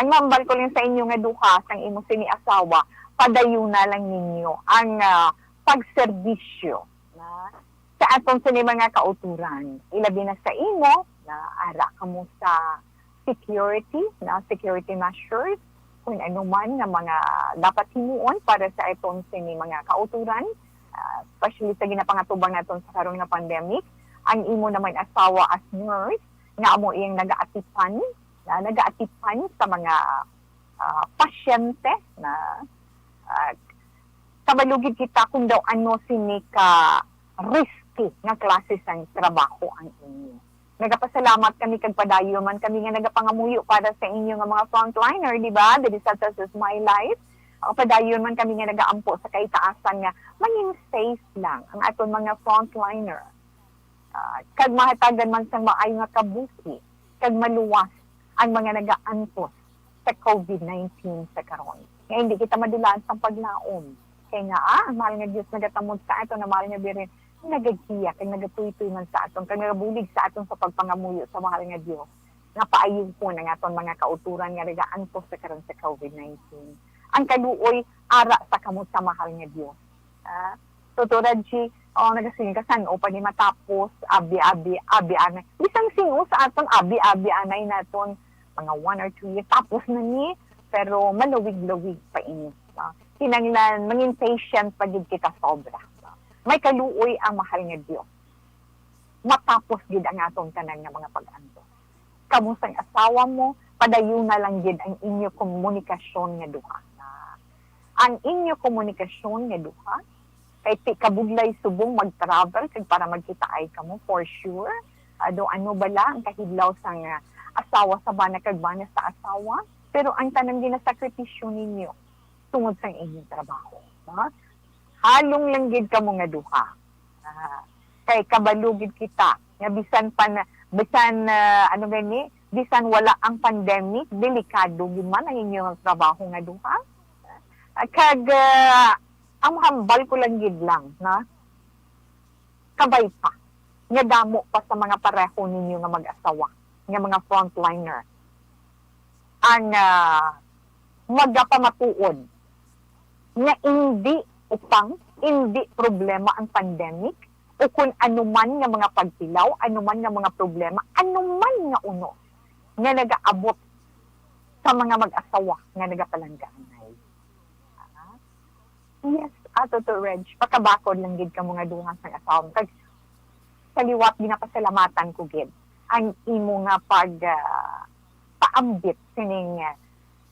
Ang mahambal ko lang sa inyo nga duha, sang imo sini asawa, padayuna lang ninyo ang, ah, pagserbisyo na sa aton sini mga kauturan. Ilabi na sa imo, na ara kamo sa security, na security measures, kung ano man nga mga dapat himuon para sa aton sini mga kauturan, ah, especially sa ginapangatubang naton sa karon nga pandemic. Ang imo naman asawa as nurse, nga amo iyang nagaatipan, na nagaatipan sa mga, ah, pasyente na, ah, kabalugid kita kung daw ano sini ka risky nga klase sang trabaho ang inyo. Nagapasalamat kami kag padayon man kami nga nagapangamuyo para sa inyo nga mga frontliner, di ba? Diri sa This Is My Life. Ah, padayon man kami nga nagaampo sa kaitaasan nga mangin safe lang ang aton mga frontliner. Ah, kag mahatagan man sang maayo nga kabuhi kag maluwas ang mga nagaantos sa covid nineteen sa karon. Nga hindi kita madulaan sang paglaom. Kay nga, ah, ang mahal nga Dios nagatamod sa aton, ang mahal nga Birhen nagagiya kag nagatuytoy man sa aton, kag nagabulig sa aton sa pagpangamuyo sa mahal nga Dios, nga paayuhon ang aton mga kauturan nga nagaantos sa karon sa covid nineteen. Ang kaluoy, ara sa kamot sa mahal nga Dios. Ah, Tuto Reggie, oh, nagasiling ka, san-o pa ni matapos, abi-abi, abi anay. Bisan sin-o sa aton, abi-abi anay naton, mga one or two years, tapos na ni, pero malawig-lawig pa ini. Ah, kinahanglan, mangin patient pa gid kita sobra. May kaluoy ang mahal nga Dios. Matapos gid ang aton tanan nga mga pag-antos. Kamo sang asawa mo, padayuna lang gid ang inyo komunikasyon nga duha. Ang inyo komunikasyon nga duha, kay ti kabudlay subong mag-travel kag para magkitaay kamo, for sure. Ano, ano bala ang kahidlaw sang, ah, asawa sa bana kag bana sa asawa? Pero ang tanan ginasakripisyo ninyo tungod sang inyong trabaho, no? Halong lang gid kamo nga duha. Ah, kay kabalo gid kita nga bisan pa na, bisan, ah, ano gani, bisan wala ang pandemic, delikado gid man ang inyong trabaho nga duha. Ah, kag, ah, ang hambal ko lang gid lang, no? Kabay pa nga damo pa sa mga pareho ninyo nga mag-asawa, nga mga frontliner, ang, ah, magapamatuod nga indi upang, indi problema ang pandemic o kun anuman nga mga pagtilaw, anuman nga mga problema, anuman nga uno nga nagaabot sa mga mag-asawa nga nagapalanggaanay. Ah, yes, ato to, Reg. Pakabakod lang gid kamo nga duha sang asawa mo. Kag sa liwat, ginapasalamatan ko gid ang imo nga pag, ah, paambit sining, ah,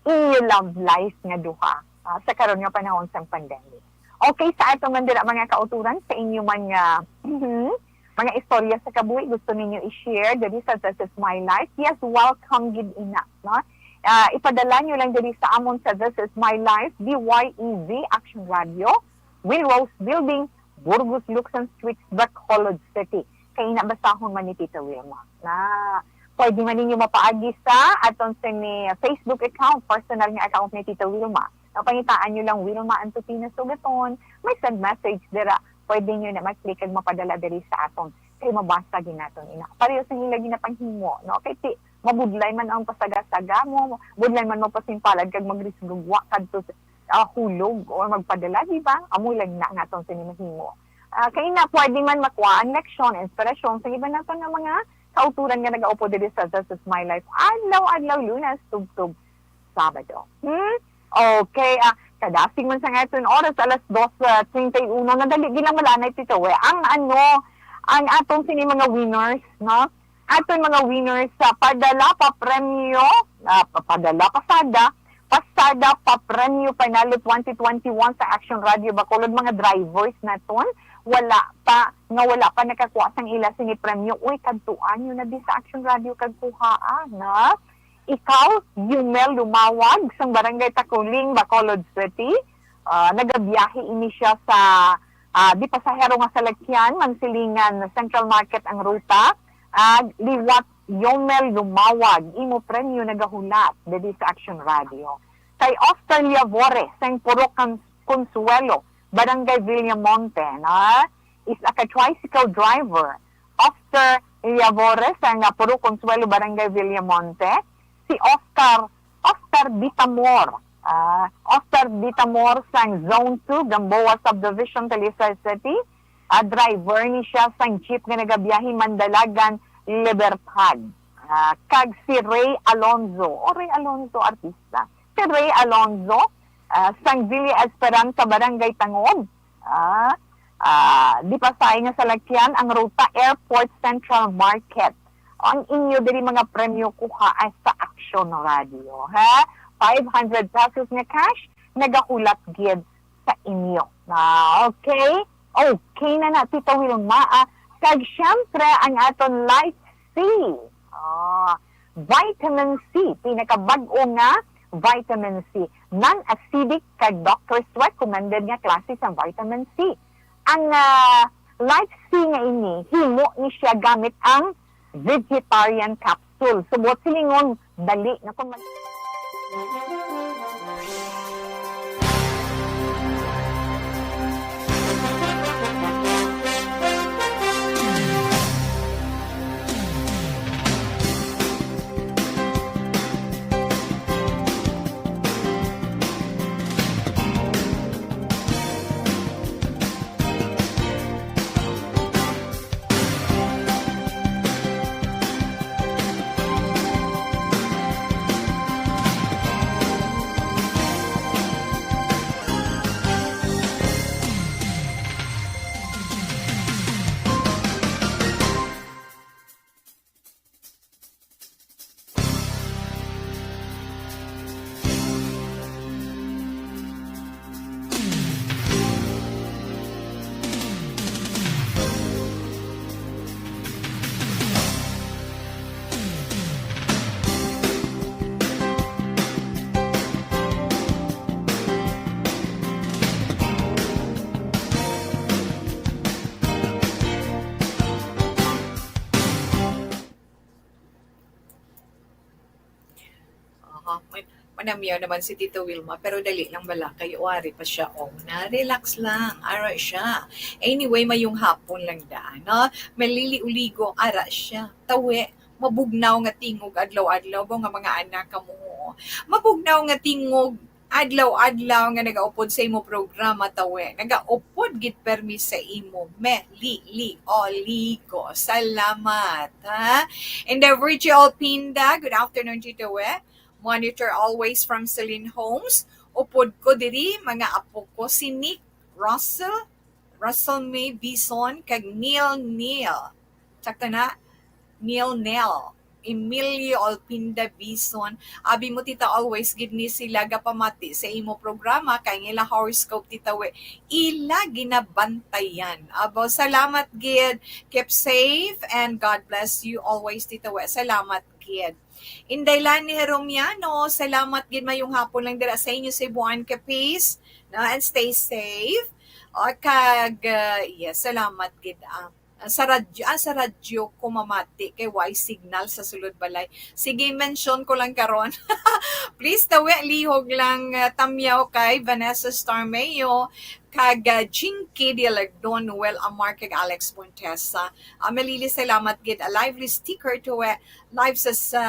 inyo love life nga duha, ah, sa karon nga panahon sang pandemic. Okay, sa ato man dira, mga kauturan, sa inyo man nga, mhm, mga istorya sa kabuhi gusto ninyo i-share diri sa This Is My Life, yes, welcome gid ina, no? Ah, ipadala nyo lang diri sa amon sa This Is My Life, D Y E V Action Radio, Will Rose Building, Burgos Luxon Street, Bacolod City. Kay ina, basahon man ni Tita Wilma. Na, pwede man ninyo mapaagi sa aton sini Facebook account, personal nga account ni Tita Wilma. Napangitaan nyo lang Wilma Antupina Sugaton, may send message dira. Pwede nyo na mag-click kag mapadala diri sa aton. Kay mabasa gid naton ina. Pareho sa ila ginapanghimo, no? Kay ti, mabudlay man ang pasaga-saga mo, budlay man mo pasimpalad kag magrisgugwa kadto sa, ah, hulog o magpadala, di ba? Amo lang na naton sini mahimo. Ah, kay na, pwede man makuha ang leksyon, inspirasyon sa iban naton nga mga kauturan nga nagaupod diri sa This Is My Life, adlaw-adlaw, Lunes tubtob Sabado. Hmm? Okay, ah, kadasig man sa nga aton oras, alas dos, ah, treinta y uno, nadali gid lang malanay, Tito, eh. Ang ano, ang aton sini mga winners, no? Aton mga winners sa padala pa premyo, ah, pa-, padala pasada, pasada pa premyo panalo twenty twenty-one sa Action Radio Bacolod, mga drivers naton, wala pa, nga wala pa nakakuha sang ila sini premyo, uy, kadtuan nyo na di sa Action Radio kag kuhaa, na? Ikaw, Yumel Lumawag, sang Barangay Takuling, Bacolod City, Ah, nagabiyahe ini siya sa, ah, di pasahero nga salakyan, Mansilingan Central Market ang ruta. Ah, liwat Yomel Lumawag, imo premyo nagahulat diri sa Action Radio. Kay Oscar Liavore, sang Purok Con-, Consuelo, Barangay Villamonte, na isa ka tricycle driver. Oscar Liavore, sang Purok Consuelo, Barangay Villamonte. Si Oscar, Oscar Bitamor. Ah, Oscar Bitamor sang Zone two, Gamboa Subdivision, Talisay City. Ah, driver ni siya sang jeep nga nagabiyahe Mandalagan, Libertad. Ah, kag si Ray Alonzo, o Ray Alonzo, artista. Si Ray Alonzo, ah, sang Villa Esperanza, Barangay Tangod. Ah, ah, di pasahero nga salakyan ang ruta Airport Central Market. Ang inyo diri mga premyo kuha ay sa Action Radio, ha? Five hundred pesos nga cash, nagahulat gid sa inyo. Ah, okay? Okay na na, Tita Wilma, ah. Kag syempre, ang aton Life C. Ah, vitamin C, pinakabag-o nga vitamin C. Non-acidic kag doctor's recommended nga klase sa vitamin C. Ang, ah, Life C nga ini, himo ni siya gamit ang vegetarian capsule. So, buot silingon, dali na kung mag- Aha, may, manamyaw naman si Tita Wilma, pero dali lang bala kay wari pa siya. Oh, na, relax lang. Ara siya. Anyway, mayong hapon lang daan, no? Malili uligo, ara siya. Tawe, mabugnaw nga tingog adlaw-adlaw ba nga mga anak ka mo? Mabugnaw nga tingog adlaw-adlaw nga nagaupod sa imo programa, tawe. Nagaupod gid permi sa imo. Me, li, li, oligo. Salamat, ha? And the Virgie Alpinda, good afternoon, Tita We. Monitor always from Celine Homes. Upod ko diri, mga apo ko, si Nick, Russell, Russell May Bison, kag Neil Neil. Sakto na? Neil Neil. Emilio Alpinda Bison. Abi mo, Tita, always gid ni sila gapamati sa imo programa kay ang ila horoscope, Tita We, ila ginabantayan. Abo, salamat gid. Keep safe and God bless you always, Tita We. Salamat gid. Inday Lani Heromiano, salamat gid, mayong hapon lang dira sa inyo, Cebuan Capes, no? And stay safe. O, kag, uh, yes, salamat gid. Ah, sa radyo, ah, sa radyo ko mamati kay way signal sa sulod balay. Sige, mention ko lang karon. Please, tawe, lihog lang, uh, tamyaw kay Vanessa Starmeo, kag, uh, Jinky Dialag, Don Noel Amar, kag Alex Montesa. Ah, malili salamat gid. A lively sticker to, eh, live sa, sa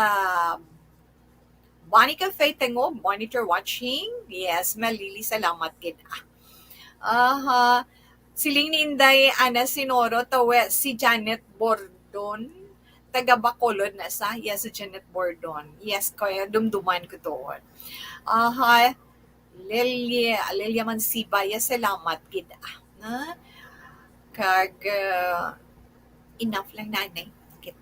Bonnie Cafe, Tengog, monitor watching. Yes, malili salamat gid. Ah. Aha. Siling ni Inday Ana Sinoro, tawe si Janet Bordon. Taga Bacolod na sa. Yes, si Janet Bordon. Yes, kaya dumduman ko doon. Aha. Lelia, Lelia Mansibaya, salamat gid, ah, na. Kag, uh, enough lang na, anay. Okay.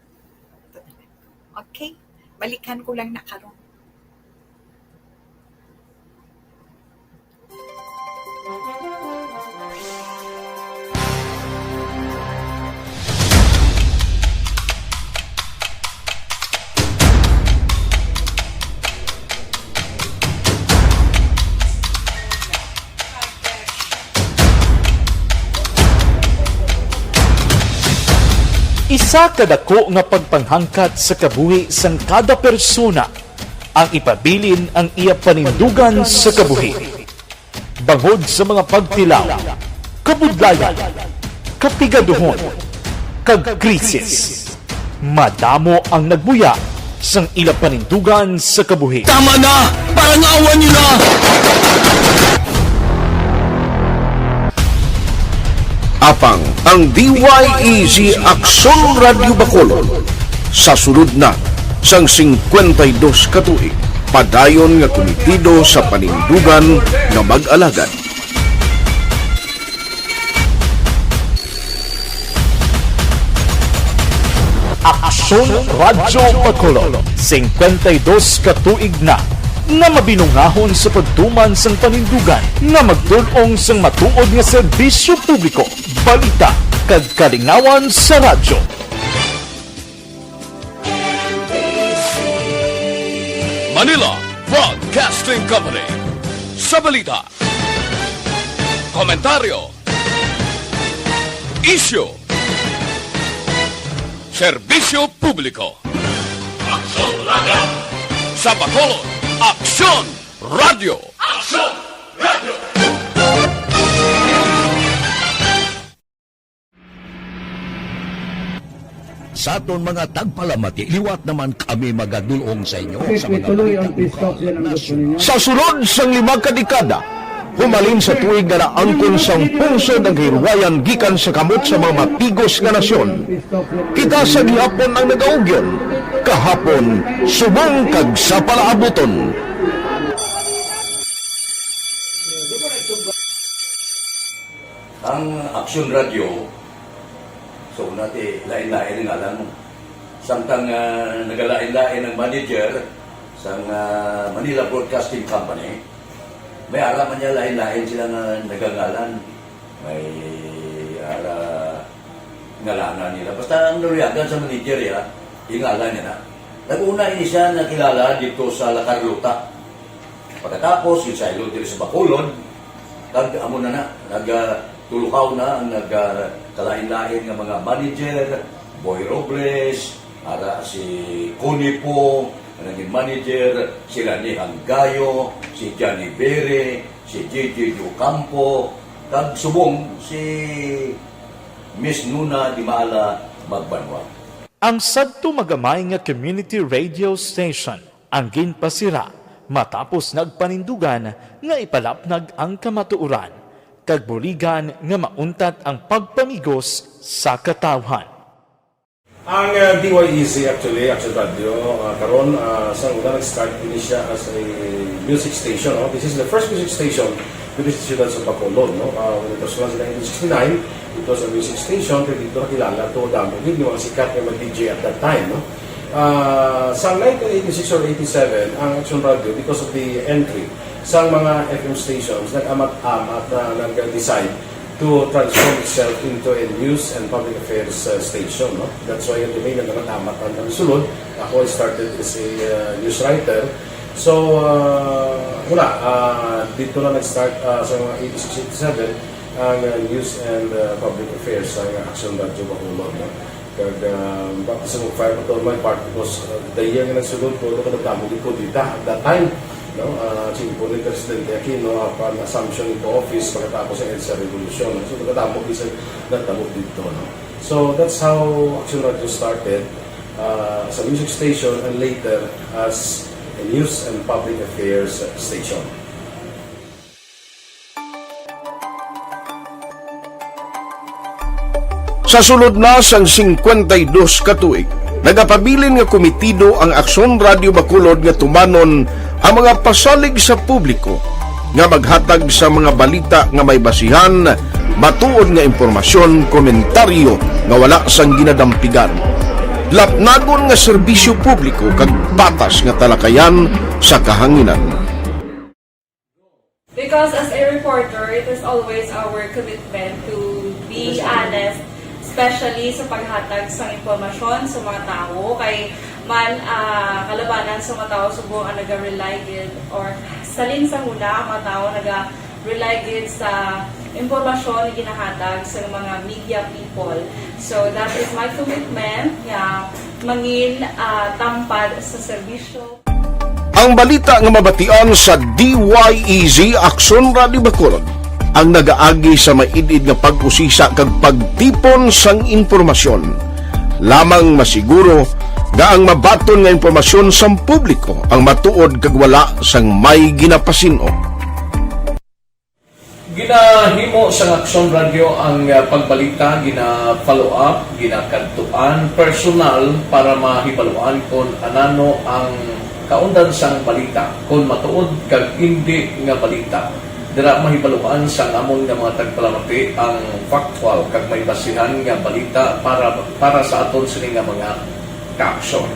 Okay. Balikan ko lang na karon. Isa ka dako nga pagpanghangkat sa kabuhi sang kada persona ang ipabilin ang iya panindugan sa kabuhi. Bangod sa mga pagtilaw, kabudlayan, kapigaduhon, kag krisis, madamo ang nagbuya sang ila panindugan sa kabuhi. Tama na! Parangawan niyo na! Apang ang D Y E Z Aksyon Radyo Bacolod sa sulod na sang singkwenta y dos ka tuig, padayon nga kumitido sa panindugan nga mag-alagad. Aksyon Radyo Bacolod, singkwenta y dos ka tuig na nga mabinungahon sa pagtuman sang panindugan nga magdul-ong sang matuod nga serbisyo publiko, balita, kag kalingawan sa radyo. Manila Broadcasting Company. Sa balita, komentaryo, isyu, serbisyo publiko. Aksyon Radyo. Sa Bacolod, Aksyon Radyo. Aksyon Radyo. Sa aton mga tagpalamati, liwat naman kami magadul-ong sa inyo sa mga balita lokal, nasyonal. Sa sulod sang lima ka dekada, humalin sa tuig nga naangkon sang pungsod ang kahirwayan gikan sa kamot sa mga mapigos nga nasyon, kita sa gihapon ang nagaugyon, kahapon, subong kag sa palaabuton. Ang Aksyon Radyo, so, una ti, lain-lain ang ngalan mo. Samtang, ah, nagalain-lain ang manager sang, ah, Manila Broadcasting Company, may ara man niya lain-lain sila nga nagangalan. May ara ngalanan nila. Basta ang naluyagan sa manager, ya, ingalan niya na. Nag-una ini siya nakilala dito sa La Carlota. Pagkatapos, yung saylo diri sa Bacolod, kag amo na na, nag, ah, tulukaw na ang nag, ah, kalain-lain nga mga manager, Boy Robles, ara si Connie Poo, ang naging manager, si Rani Hanggayo, si Johnny Bere, si J J Ocampo, kag subong si Miss Nuna Dimala Magbanwa. Ang sadto magamay nga community radio station ang ginpasira matapos nagpanindugan nga ipalapnag ang kamatuoran kag buligan nga mauntat ang pagpamigos sa katawhan. Ang, uh, D Y E Z actually, Action Radio, uh, karon, uh, sa una nag-start ini siya as a music station, no? This is the first music station dito sa siyudad sa Bacolod, no? Uh, when it was launched in nineteen sixty-nine, it was a music station, pero dito nakilala to, damo gid yung mga sikat nga mga D J at that time, no? Ah, sa nineteen eighty-six or eighty-seven, ang Action Radio, because of the entry sa mga F M stations, nag-amat-amat na nag-decide to transform itself into a news and public affairs, uh, station, no? That's why yung domain nag-amat-amat ang, ang sulod. Ako, I started as a, uh, news writer. So, uh, wala, uh, dito na nag-start, uh, sa mga eighty-six, eighty-seven, ang, uh, news and, uh, public affairs sa Action Radio Bacolod, no? Kag, ah, baptism of fire pa to my part because, ah, the year nga nagsulod ko, ito ka nagdamo gid ko dita at that time, no? Ah, simple ni Presidente Aquino, upon assumption into office, pagkatapos sa EDSA Revolution. So, nagdamo gid sa nagdamo dito, no? So, that's how Action Radio started, ah, as a music station and later as a news and public affairs station. Sa sulod na sang singkwenta y dos ka tuig, nagapabilin nga kumitido ang Aksyon Radio Bacolod nga tumanon ang mga pasalig sa publiko nga maghatag sa mga balita nga may basihan, matuod nga impormasyon, komentaryo nga wala sang ginadampigan, lapnagon nga serbisyo publiko kag patas nga talakayan sa kahanginan. Because as a reporter, it is always our commitment to be honest, especially sa paghatag sa impormasyon sa mga tawo. Kay man, ah, kalabanan sa mga tawo subong ang naga-rely gid, or salin sa huna ang mga tawo naga-rely gid sa impormasyon nga ginahatag sa mga media people. So, that is my commitment nga mangin, ah, tampad sa serbisyo. Ang balita nga mabatian sa D Y E Z Aksyon Radio Bacolod ang nagaagi sa maid-id nga pag-usisa kag pagtipon sang impormasyon. Lamang masiguro nga ang mabaton nga impormasyon sang publiko ang matuod kag wala sang may ginapasin-o. Ginahimo sang Aksyon Radyo ang, ah, pagbalita, gina-follow up, ginakadtuan personal para mahibaluan kon anano ang kaundan sang balita, kon matuod kag indi nga balita. Dira mahibaluan sang amon nga mga tagpalamati ang factual kag may basihan nga balita para, para sa aton sini nga mga kaaksyon.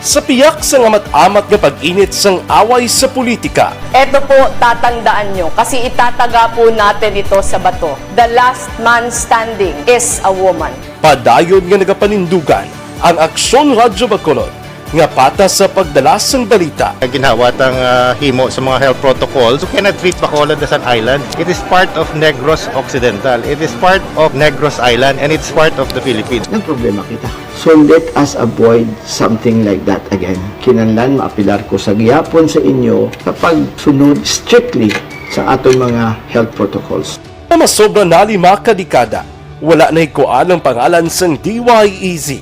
Sa piyak sang amat-amat nga pag-init sang away sa politika, Eto po, tatandaan nyo, kasi itataga po natin ito sa bato. The last man standing is a woman. Padayon nga nagapanindugan ang Aksyon Radyo Bacolod nga patas sa pagdala sang balita. Ginhawa tang ah, himo sa mga health protocols. You cannot treat Bacolod as an island. It is part of Negros Occidental. It is part of Negros Island and it's part of the Philippines. Nagproblema kita. So let us avoid something like that again. Kinahanglan maapilar ko sa gihapon sa inyo sa pagsunod strictly sa aton mga health protocols. Nga masobra na lima ka dekada, wala na hikuan ang pangalan sang D Y E Z,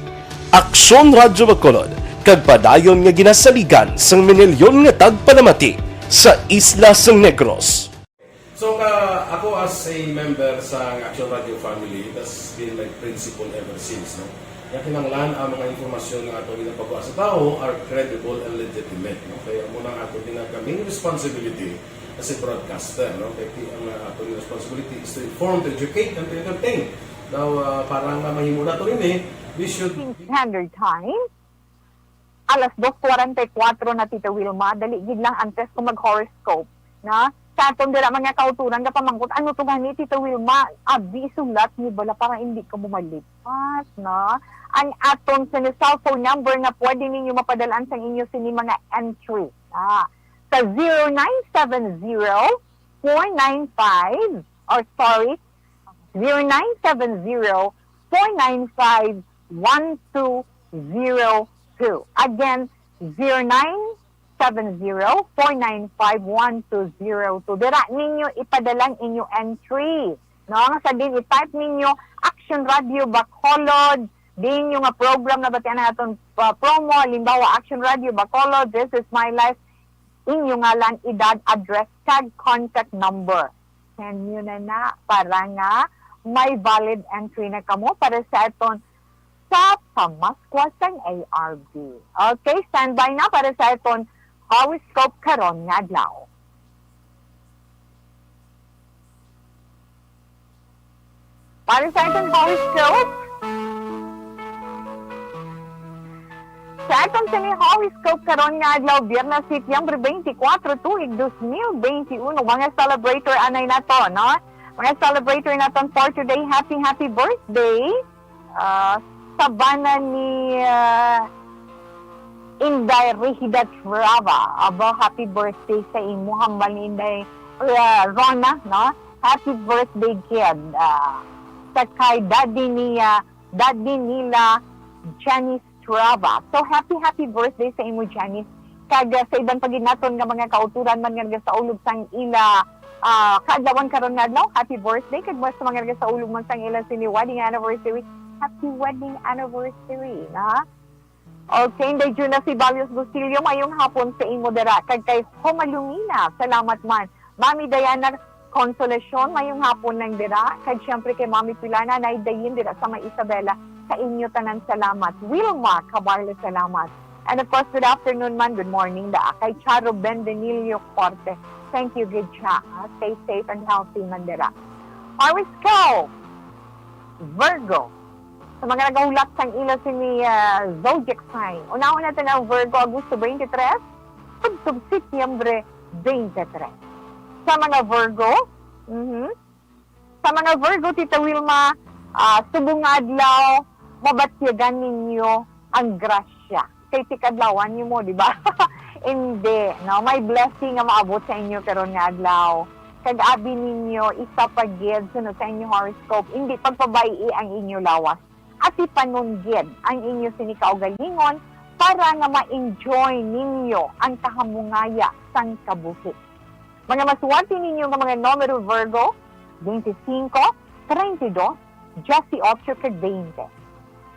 Aksyon Radyo Bacolod, kag padayon nga ginasaligan sang minilyon nga tagpalamati sa isla sang Negros. So ka ako as a member sa Action Radio family, that's been my principle ever since, no? Nga kinahanglan ang mga impormasyon nga ato ginapagawa sa tawo are credible and legitimate, no? Kaya amo na ato gina-, main responsibility as a broadcaster, no? Kaya ki-, ang uh, ato responsibility is to inform, to educate, and to entertain. Now, uh, para nga mahimo nato ini, we should Standard Time. Alas dos forty-four na, Tita Wilma. Dali gid lang antes ko mag-horoscope, na? Sa aton dira mga kauturan nga pamangkot, ano to gani, Tita Wilma? Abi, isulat ni bala para hindi ka mo malipas, na? Ang aton sini cellphone number nga pwede ninyo mapadalaan sa inyo sini mga entry, na? Sa zero nine seven zero, four nine five, or sorry, zero nine seven zero, four nine five, one two zero two. Again, zero nine seven zero, four nine five, one two zero two. Dira ninyo ipadala ang inyo entry. No, nga sa din i-type ninyo Action Radio Bacolod, din yung nga program na batian naton uh, promo, halimbawa Action Radio Bacolod, This is My Life, inyo ngalan, edad, address, kag contact number. Send nyo na na para nga may valid entry na kamo para sa aton sa pamaskwa sang A R B. Okay, standby na para sa aton horoscope karon nga adlaw. Para sa aton horoscope, sa aton sini horoscope karon nga adlaw, Biyernes, Setyembre twenty-four, tuig dos mil veintiuno. Mga celebrator anay nato, no? Mga celebrator naton for today, happy, happy birthday. Ah, sa bana ni ah, Inday Regida Trava. Aba, happy birthday sa imo, hambal ni Inday ah, Rona, no? Happy birthday, kid. Ah, sa kay daddy ni ah, daddy nila, Janice Trava. So, happy, happy birthday sa imo, Janice. Kag ah, sa iban pa gid naton nga mga kauturan man nga nagasaulog sang ila ah, kaadlawan karon nga adlaw, happy birthday. Kag mas sa mga nagasaulog man sang ila sini wedding anniversary, happy wedding anniversary, na? Okay, Inday Juna Ceballos Bustillo, mayong hapon sa imo dira. Kag kay Homalungina, salamat man. Mami Diana Consolacion, mayong hapon nang dira. Kag syempre kay Mami Pilana, Nay Dayin dira sa May Isabela, sa inyo tanan salamat. Wilma Cabarlo, salamat. And of course, good afternoon man, good morning da kay Charo Bendenilio Corte. Thank you, good siya. Ah, stay safe and healthy man dira. Horoscope, Virgo. Sa mga nagahulat sang ila sini ah, zodiac sign. Unahon natin ang Virgo, Agosto twenty-three, tubtob Setyembre twenty-three. Sa mga Virgo, mhm, sa mga Virgo, Tita Wilma, ah, subong nga adlaw, mabatyagan ninyo ang grasya. Kay tikadlawan niyo mo, di ba? Hindi, no? May blessing nga maabot sa inyo karon nga adlaw. Kag abi ninyo, isa pa gid, sunod sa inyo horoscope, hindi pagpabay-i ang inyo lawas. Atipanon gid ang inyo sini kaugalingon para nga ma-enjoy ninyo ang kahamungaya sang kabuhi. Mga maswati ninyo nga mga numero, Virgo, twenty-five, treinta y dos, dieciocho kag twenty.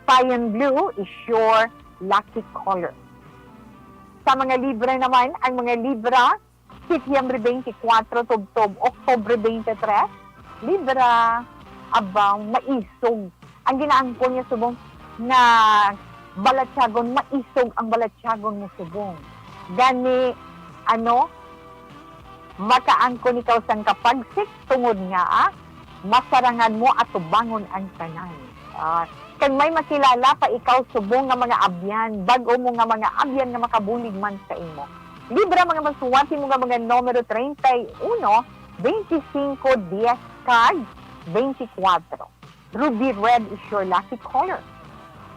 Cyan blue is your lucky color. Sa mga Libra naman, ang mga Libra, Setyembre twenty-four tubtob Oktubre twenty-three, Libra, abang maisog. Ang ginaangkon niya subong nga balatyagon, maisog ang balatyagon mo subong. Gani, ano, makaangkon ikaw sang kapagsik tungod nga, ah, masarangan mo atubangon ang tanan. Ah, kag may makilala pa ikaw subong nga mga abyan, bag-o mo nga mga abyan nga makabulig man sa imo. Libra, mga maswati mo nga mga numero treinta y uno, veinticinco, diez, kag veinticuatro. Ruby red is your lucky color.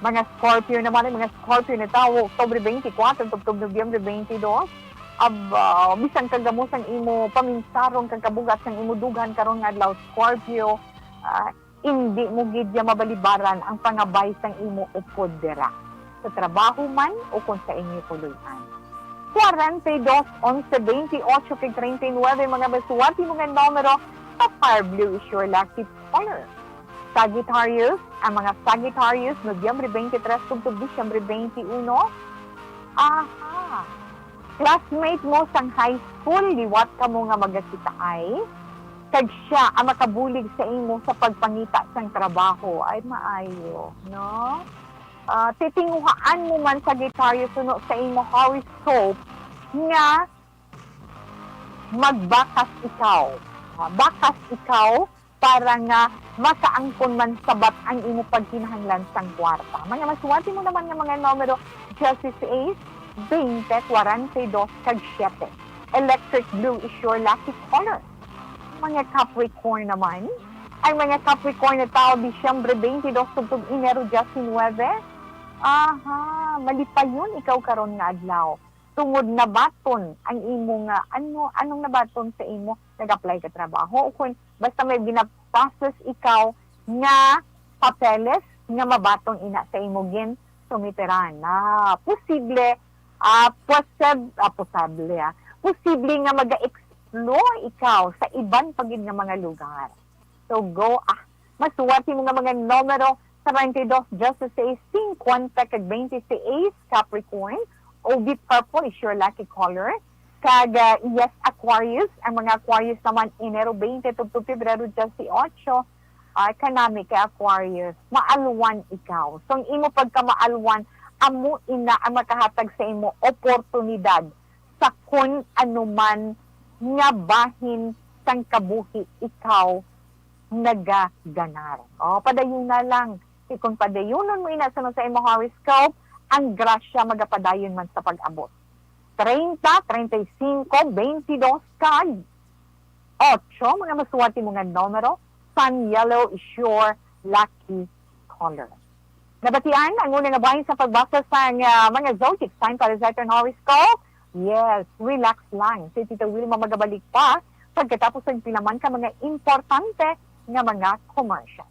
Mga Scorpio naman, ang mga Scorpio nga tawo, Oktubre twenty-four tubtob Nobyembre twenty-two. Aba, bisan kagamo sang imo paminsarong kag kabugat sang imo dughan karon nga adlaw, Scorpio, ah, indi mo gid ya mabalibaran ang pangabay sang imo upod dira, sa trabaho man o kon sa inyo puloy-an. Kwarenta y dos, onse, bentiocho kag treinta y nuebe, mga maswati mo nga numero, sa Fire Blue is your lucky color. Sagittarius, ang mga Sagittarius, Nobyembre twenty-three tubtob Disyembre twenty-uno. Aha. Classmate mo sang high school, liwat kamo nga magakitaay, kag siya ang makabulig sa imo sa pagpangita sang trabaho. Ay, maayo, no? Ah, titinguhaan mo man, Sagittarius, suno sa imo horoscope nga magbakas ikaw. Ah, bakas ikaw para nga makaangkon man sabat ang imo pagkinahanglan sang kwarta. Mga maswati mo naman nga mga numero, dieciséis, veinte, kwarenta y dos, kag siete. Electric blue is your lucky color. Mga Capricorn naman, ang mga Capricorn nga tawo, Disyembre twenty-two tubtob Enero diecinuebe. Aha, malipayon ikaw karon nga adlaw. Tungod nabaton ang imo nga, ano, anong nabaton sa imo? Nag-apply ka trabaho? O kung basta may ginaprocess ikaw nga papeles nga mabaton ina sa imo ginsumiteran. Ah, posible, ah, posib-, ah, posible, ah. Posible nga maga-explore ikaw sa iban pa gid nga mga lugar. So, go, ah, masuwat mo nga mga numero, treinta y dos, dieciséis, cincuenta, kag veintiséis, Capricorn. O B purple is your lucky color. Kag, ah, yes, Aquarius. Ang mga Aquarius naman, Enero twenty tubtob Pebrero dieciocho, ah, kanami kay Aquarius, maalwan ikaw. So, ang imo pagkamaalwan, amo ina ang makahatag sa imo oportunidad sa kun ano man nga bahin sang kabuhi ikaw nagaganar. O, padayuna lang. Kay kung padayunon mo ina sa, sa imo horoscope, ang grasya magapadayon man sa pag-abot. Treinta, treinta y cinco, veintidós, kag ocho, mga masuwat mo nga numero, sun yellow is your lucky color. Nabatian ang una nga bahin sa pagbasa sa nga mga zodiac sign para sa aton horoscope? Yes, relax lang. Si Tita Wilma magabalik pa pagkatapos ang pila man ka mga importante nga mga commercial.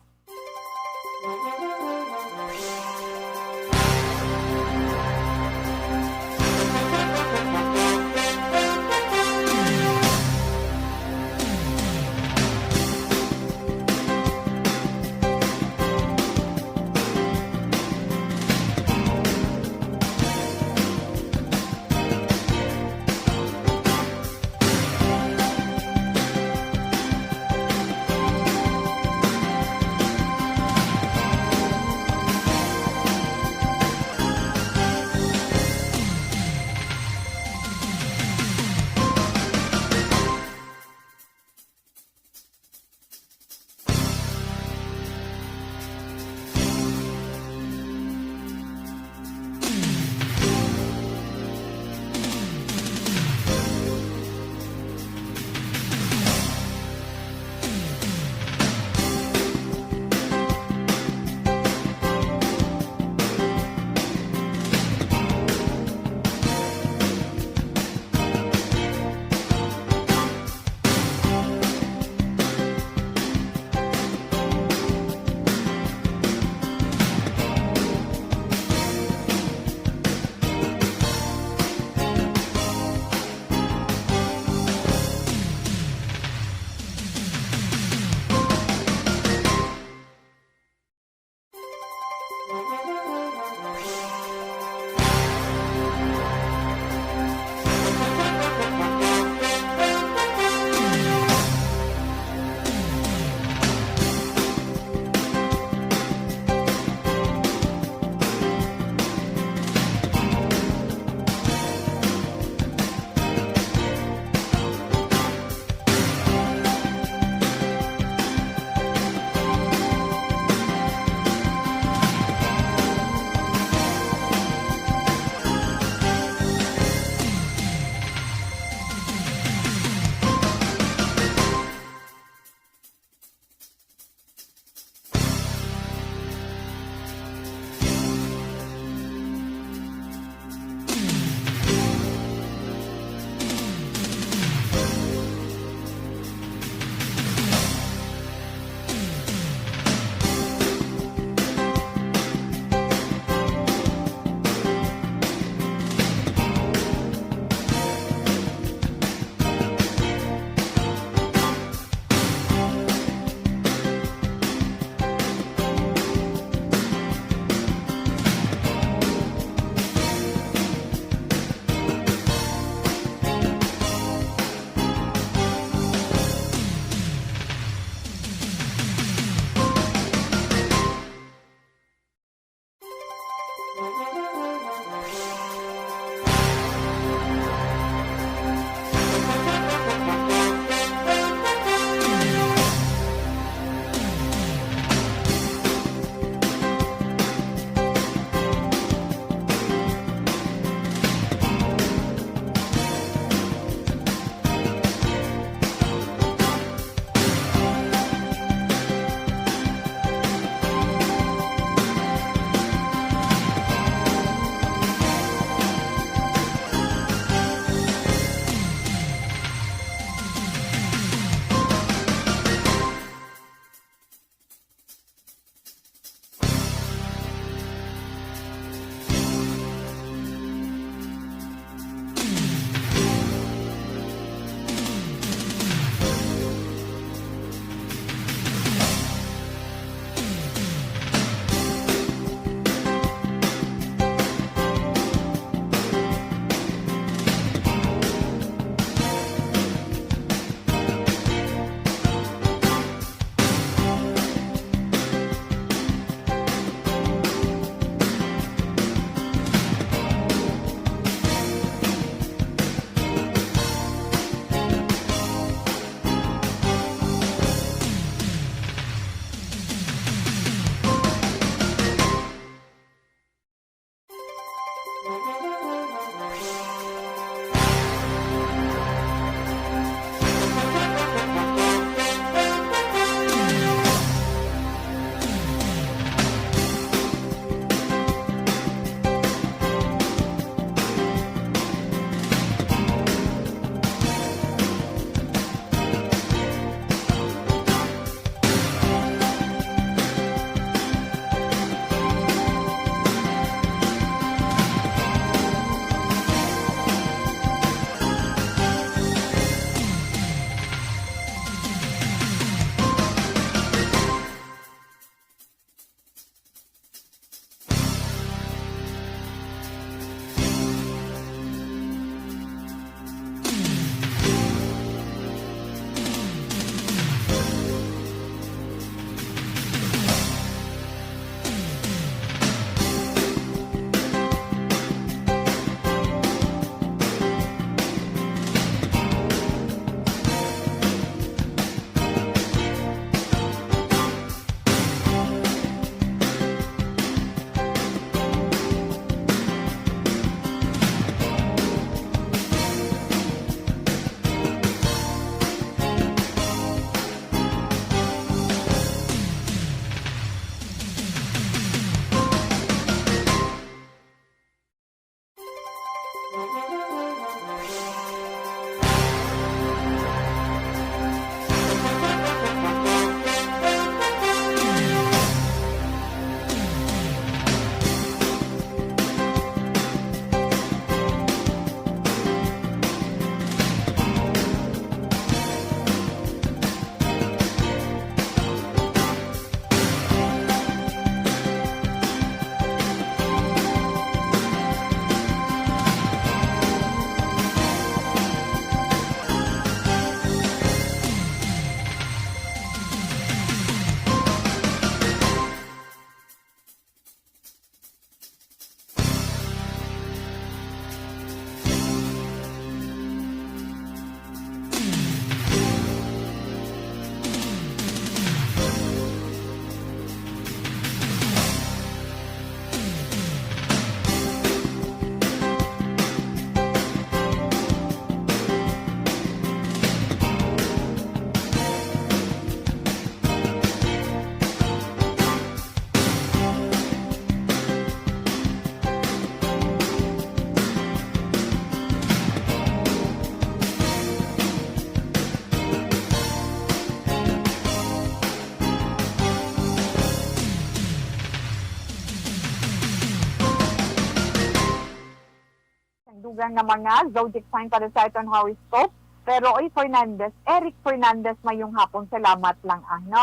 nga mga zodiac sign para sa aton horoscope. Pero, oy, Fernandez, Eric Fernandez, mayong hapon, salamat lang, ah, no?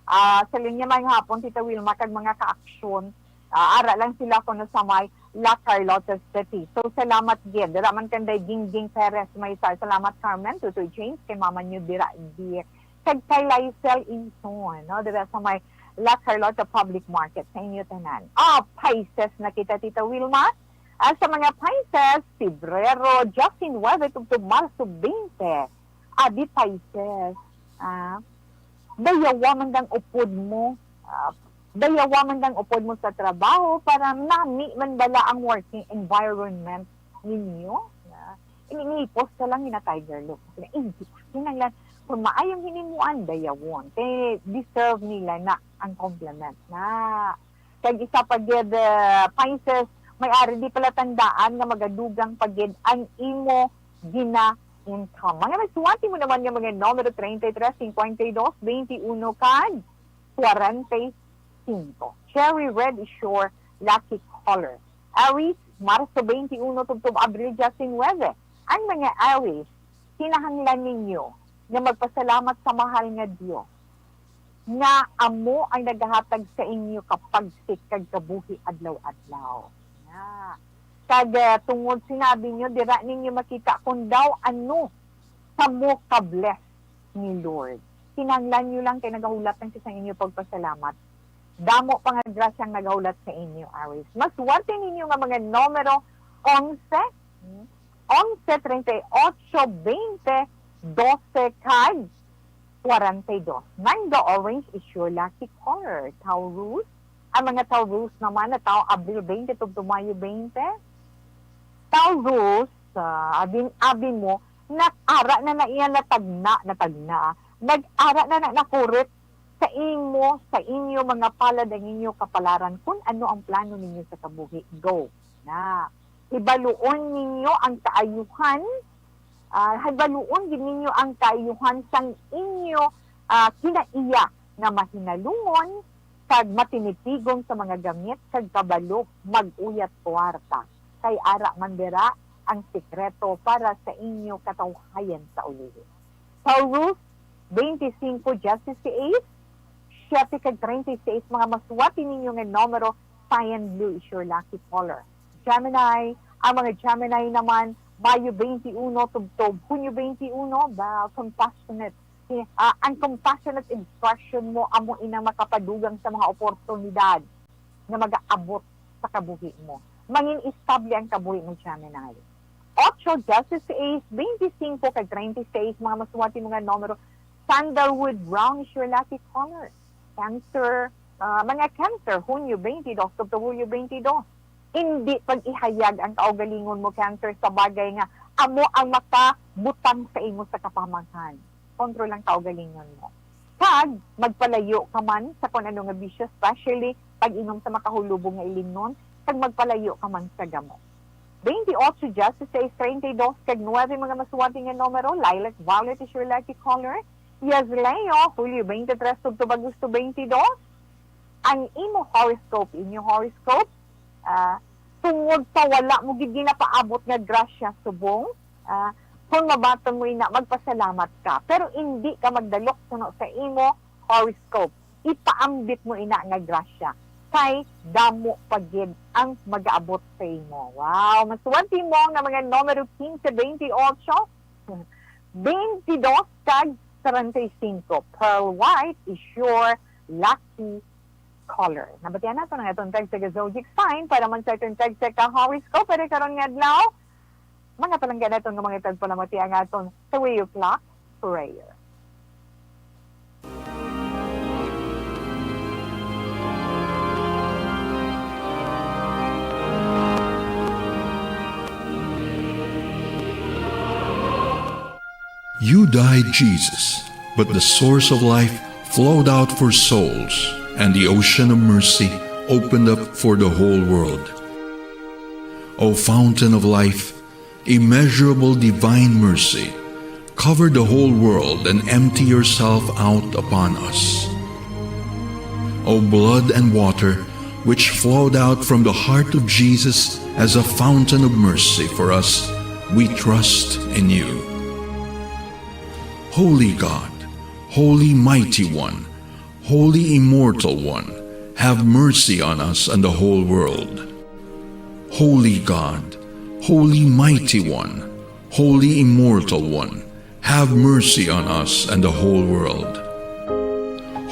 Ah, sa linya, mayong hapon, Tita Wilma, kag mga kaaksyon. Ah, ara lang sila kuno sa may La Carlota City. So, salamat gid. Dira man kanday Gingging Perez, may sa-, salamat, Carmen, Tutoy James, kay Mama niyo dira di, kag kay Lysel Inson, no? Dira sa may La Carlota Public Market sa inyo tanan. Ah, Pisces na kita, Tita Wilma. Ah, sa mga Pisces, Pebrero diecinuebe tubtob Marso twenty. Abi, Pisces, ah, dayawa man dang upod mo, ah, dayawa man dang upod mo sa trabaho para nami man bala ang working environment ninyo. Ah, ini, ini post ka lang, ina, Tiger Look. Kinahanglan, kung maayong hinimuan, dayawon. Kay deserve nila na ang compliment na. Kag isa pa gid, ah, Pisces, may ari di palatandaan nga magadugang pa gid ang imo gina-income. Mga may suwati mo naman nga mga numero treinta y tres, cincuenta y dos, veintiuno, kag kwarenta y cinco. Cherry red is your lucky color. Aries, Marso twenty-one tubtob Abril diecinuebe. Ang mga Aries, kinahanglan ninyo nga magpasalamat sa mahal nga Dios nga amo ang nagahatag sa inyo ka pagsik kag kabuhi adlaw-adlaw. Nga. Kag, ah, tungod sinabi nyo, dira ninyo makita kung daw ano kamo ka-bless ni Lord. Kinahanglan nyo lang kay nagahulat lang siya sa inyo pagpasalamat. Damo pa nga grasyang nagahulat sa inyo, Aries. Maswerte ninyo nga mga numero onse, hmm? Onse, treinta y ocho, veinte, doce, kag kwarenta y dos. Mango orange is your lucky color, Taurus. Ang mga Taurus naman na tawo Abril twenty tubtob Mayo twenty. Taurus, ah, abi, abi mo, nag-ara na na iya natagna, natagna, ah. Nag-ara na na nakurit sa imo, sa inyo mga palad ang inyo kapalaran, kung ano ang plano ninyo sa kabuhi. Go na. Hibaluon ninyo ang kaayuhan, ah, hibaluon gid ninyo ang kaayuhan sang inyo, ah, kinaiya nga mahinalungon kag matinitigon sa mga gamit kag kabalo mag-uyat kuwarta, kay ara man dira ang sekreto para sa inyo katawhayan sa ulihi. Taurus, twenty-five, dieciséis, siete kag treinta y seis, mga maswati ninyo nga numero, cyan blue is your lucky color. Gemini, ang mga Gemini naman, Mayo twenty-one tubtob Hunyo twenty-one, ba, compassionate. Ah, ang compassionate expression mo amo inang makapadugang sa mga oportunidad nga magaabot sa kabuhi mo. Mangin-estable ang kabuhi mo, Gemini. Ocho, dieciséis, veinticinco, kag treinta y seis, mga maswati mo nga numero, sandalwood brown is your lucky color. Cancer, ah, mga Cancer, Hunyo twenty-two, tubtob Hulyo twenty-two. Hindi pag-ihayag ang kaugalingon mo, Cancer, sa bagay nga amo ang makabutang sa imo sa kapahamakan. Kontrol ang kaugalingon mo. Kag magpalayo ka man sa kon ano nga bisyo, especially pag-inom sa makahulubong nga ilimnon, kag magpalayo ka man sa gamo. Twenty-eight, dieciséis, treinta y dos, kag nuebe, mga maswati nga numero, lilac violet is your lucky color. Yes, Leo, Hulyo twenty-three tubtob Agosto twenty-two. Ang imo horoscope, inyo horoscope, ah, tungod sa wala mo gid ginapaabot nga grasya subong, ah, kung mabaton mo ina, magpasalamat ka. Pero indi ka magdalok suno sa imo horoscope. Ipaambit mo ina nga grasya, kay damo pa gid ang magaabot sa imo. Wow! Maswerte mo nga mga numero quince, veintiocho, veintidós, kag treinta y cinco. Pearl white is your lucky color. Nabatian nato ang aton tagsa ka zodiac sign para man sa aton tagsa ka horoscope para karon nga adlaw. Mga palangga naton nga mga tagpalamati ang aton three o'clock prayer. You died, Jesus, but the source of life flowed out for souls, and the ocean of mercy opened up for the whole world. O fountain of life, immeasurable divine mercy, cover the whole world and empty yourself out upon us. O blood and water, which flowed out from the heart of Jesus as a fountain of mercy for us, We trust in you. Holy God, Holy Mighty One, Holy Immortal One, have mercy on us and the whole world. Holy God, Holy Mighty One, Holy Immortal One, have mercy on us and the whole world.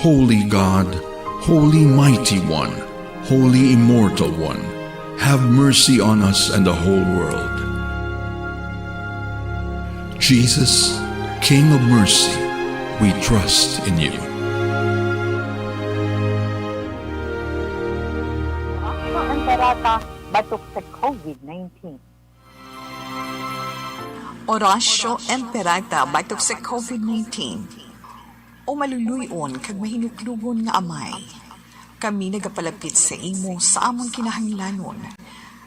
Holy God, Holy Mighty One, Holy Immortal One, have mercy on us and the whole world. Jesus, King of mercy, we trust in you. Ang barata batok sa covid nineteen. Orasyo Imperata batok sa covid nineteen. O maluluy-on kag mahinuklogon nga Amay, kami nagapalapit sa imo sa amon kinahanglanon,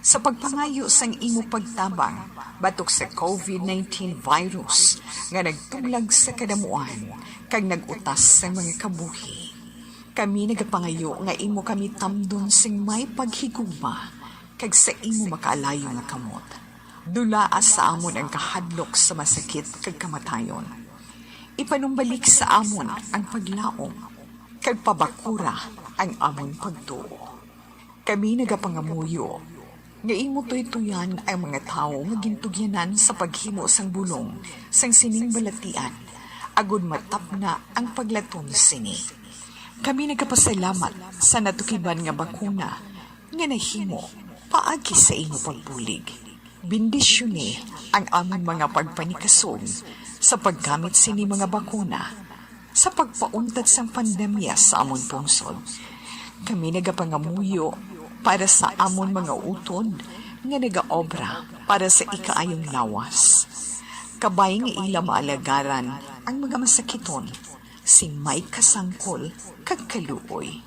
sa pagpangayo sang imo pagtabang batok sa covid nineteen virus nga nagtuglag sa kadamuan kag nag-utas sang mga kabuhi. Kami nagapangayo nga imo kami tamdon sing may paghigugma kag sa imo makaalayo nga kamot. Dulaa sa amon ang kahadlok sa masakit kag kamatayon. Ipanumbalik sa amon ang paglaom, kag pabakura ang amon pagtuo. Kami nagapangamuyo nga imo tuytoyan ang mga tawo nga gintugyanan sa paghimo sang bulong sang sining balatian, agod matapna ang paglatom sini. Kami nagapasalamat sa natukiban nga bakuna nga nahimo paagi sa imo pagbulig. Bendisyoni ang amon mga pagpanikasog sa paggamit sini mga bakuna sa pagpauntat sang pandemya sa amon pungsod. Kami nagapangamuyo para sa amon mga utod nga nagaobra para sa ikaayong lawas. Kabay nga ila maalagaran ang mga masakiton sing may kasangkol kag kaluoy.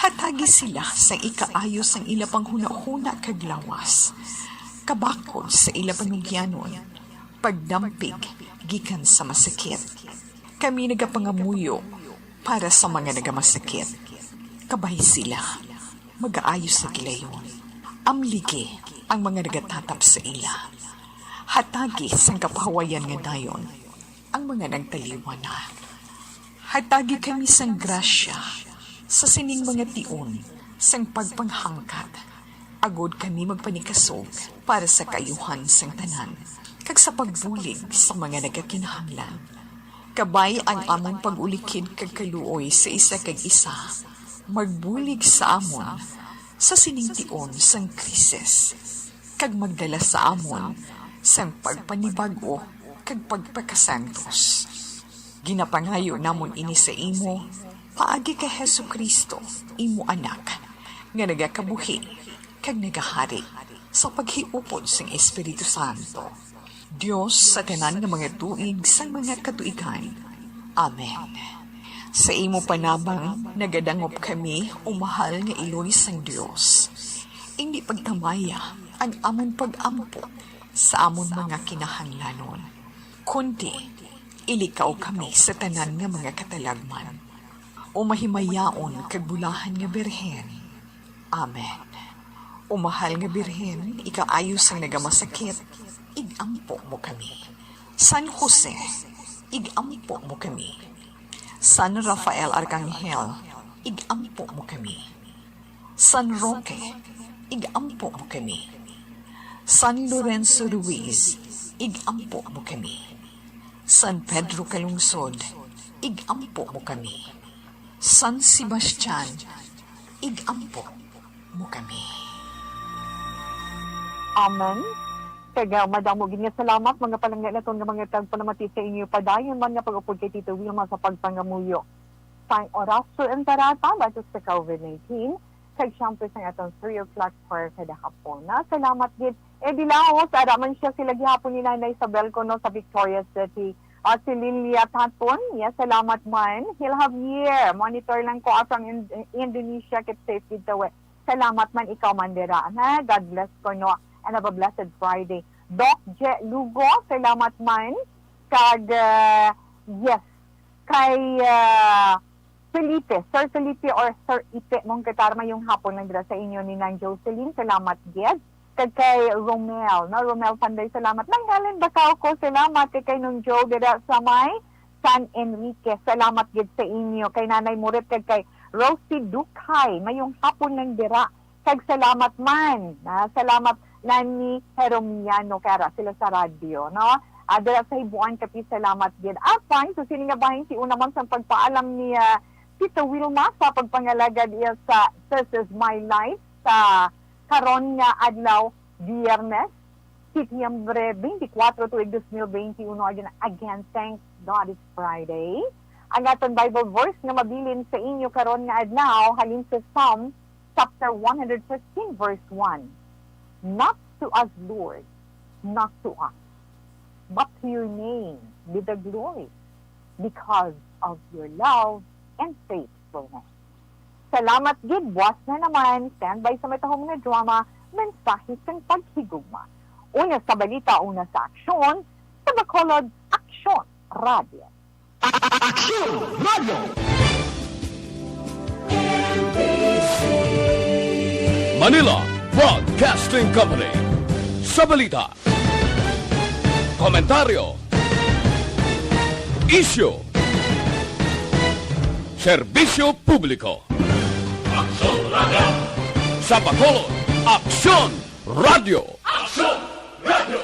Hatagi sila sang ikaayo sang ila panghunahuna kag lawas, kabakod sa ila panugyanon, pagdampig gikan sa masakit. Kami nagapangamuyo para sa mga nagamasakit. Kabay sila magaayo sa gilayon. Amligi ang mga nagatatap sa ila. Hatagi sang kapahuwayan nga dayon ang mga nagtaliwan na. Hatagi kami sang grasya sa sining mga tion sang pagpanghangkat, agod kami magpanikasog para sa kaayuhan sang tanan, kag sa pagbulig sa mga nagakinahanglan. Kabay ang amon pag-ulikid kag kaluoy sa isa kag isa, magbulig sa amon sa sining tion sang krisis, kag magdala sa amon sang pagpanibag-o kag pagpakasantos. Ginapangayo namon ini sa imo paagi kay Jesu-Cristo, imo Anak, nga nagakabuhi kag nagahari sa paghiupod sang Espiritu Santo, Dios sa tanan nga mga tuig sang mga katuigan. Amen. Sa imo panabang nagadangop kami, o mahal nga Iloy sang Dios. Indi pagtamaya ang amon pag-ampo sa amon mga kinahanglanon, kundi ilikaw kami sa tanan nga mga katalagman. O mahimayaon kag bulahan nga Birhen. Amen. O mahal nga Birhen, ikaayo sang nagamasakit, ig-ampo mo kami. San Jose, ig-ampo mo kami. San Rafael Arcangel, ig-ampo mo kami. San Roque, ig-ampo mo kami. San Lorenzo Ruiz, ig-ampo mo kami. San Pedro Calungsod, ig-ampo mo kami. San Sebastian, ig-ampo mo kami. Amen. Kag, ah, madamo gid nga salamat, mga palangga naton nga mga tagpalamati, sa inyo padayon man nga pag-upod kay Tito Wilma sa pagpangamuyo sang Oratio Imperata batok sa covid nineteen, kag siyempre sang aton three o'clock prayer kada hapon. Na, salamat gid. Eh, di laos, ara man siya sila gihapon ni Nanay Isabel kuno sa Victoria City. Ah, si Lilia Taton, yes, salamat man. Hil Javier, monitor lang ko, ah, from In-, Indonesia, keep safe gid daw, eh. Salamat man ikaw man dira, ha? God bless kuno, and have a blessed Friday. Doc Je Lugo, salamat man. Kag, ah, yes, kay, ah, Felipe, Sir Felipe or Sir Ipe, mong katarma yung hapon lang dira sa inyo ni Nang Jocelyn. Salamat gid. kag kay Romel, no? Romel Panday, salamat. Nang Helen Bacauco, salamat. Kay, kay Nung Joe dira sa may San Enrique, salamat gid sa inyo. Kay Nanay Murit kag kay Rosie Dukay, mayong hapon nang dira. Kag salamat man. Ah, salamat Nani Jeromiano, kara sila sa radyo, no? Ah, dira sa Hibuan, Capiz, salamat gid. Apan, so sini nga bahin, si una man sang pagpaalam ni, ah, Tito Wilma sa pagpangalagad iya sa This Is My Life sa karon nga adlaw, Biyernes, September twenty-four, tuig dos mil twenty-one. Again, again, thank God it's Friday. Ang aton Bible verse nga mabilin sa inyo karon nga adlaw halin sa Psalm chapter one hundred fifteen, verse one. "Not to us, Lord, not to us, but to your name be the glory because of your love and faithfulness." Salamat gid. Buas na naman, standby sa matahom nga drama, Mensahe sang Paghigugma. Una sa balita, una sa aksyon, sa Bacolod, Aksyon Radio. Aksyon Radio. Manila Broadcasting Company. Sa balita, komentaryo, isyu, serbisyo publiko. Aksyon Radio. Sa Bacolod, Aksyon Radio. Aksyon Radio.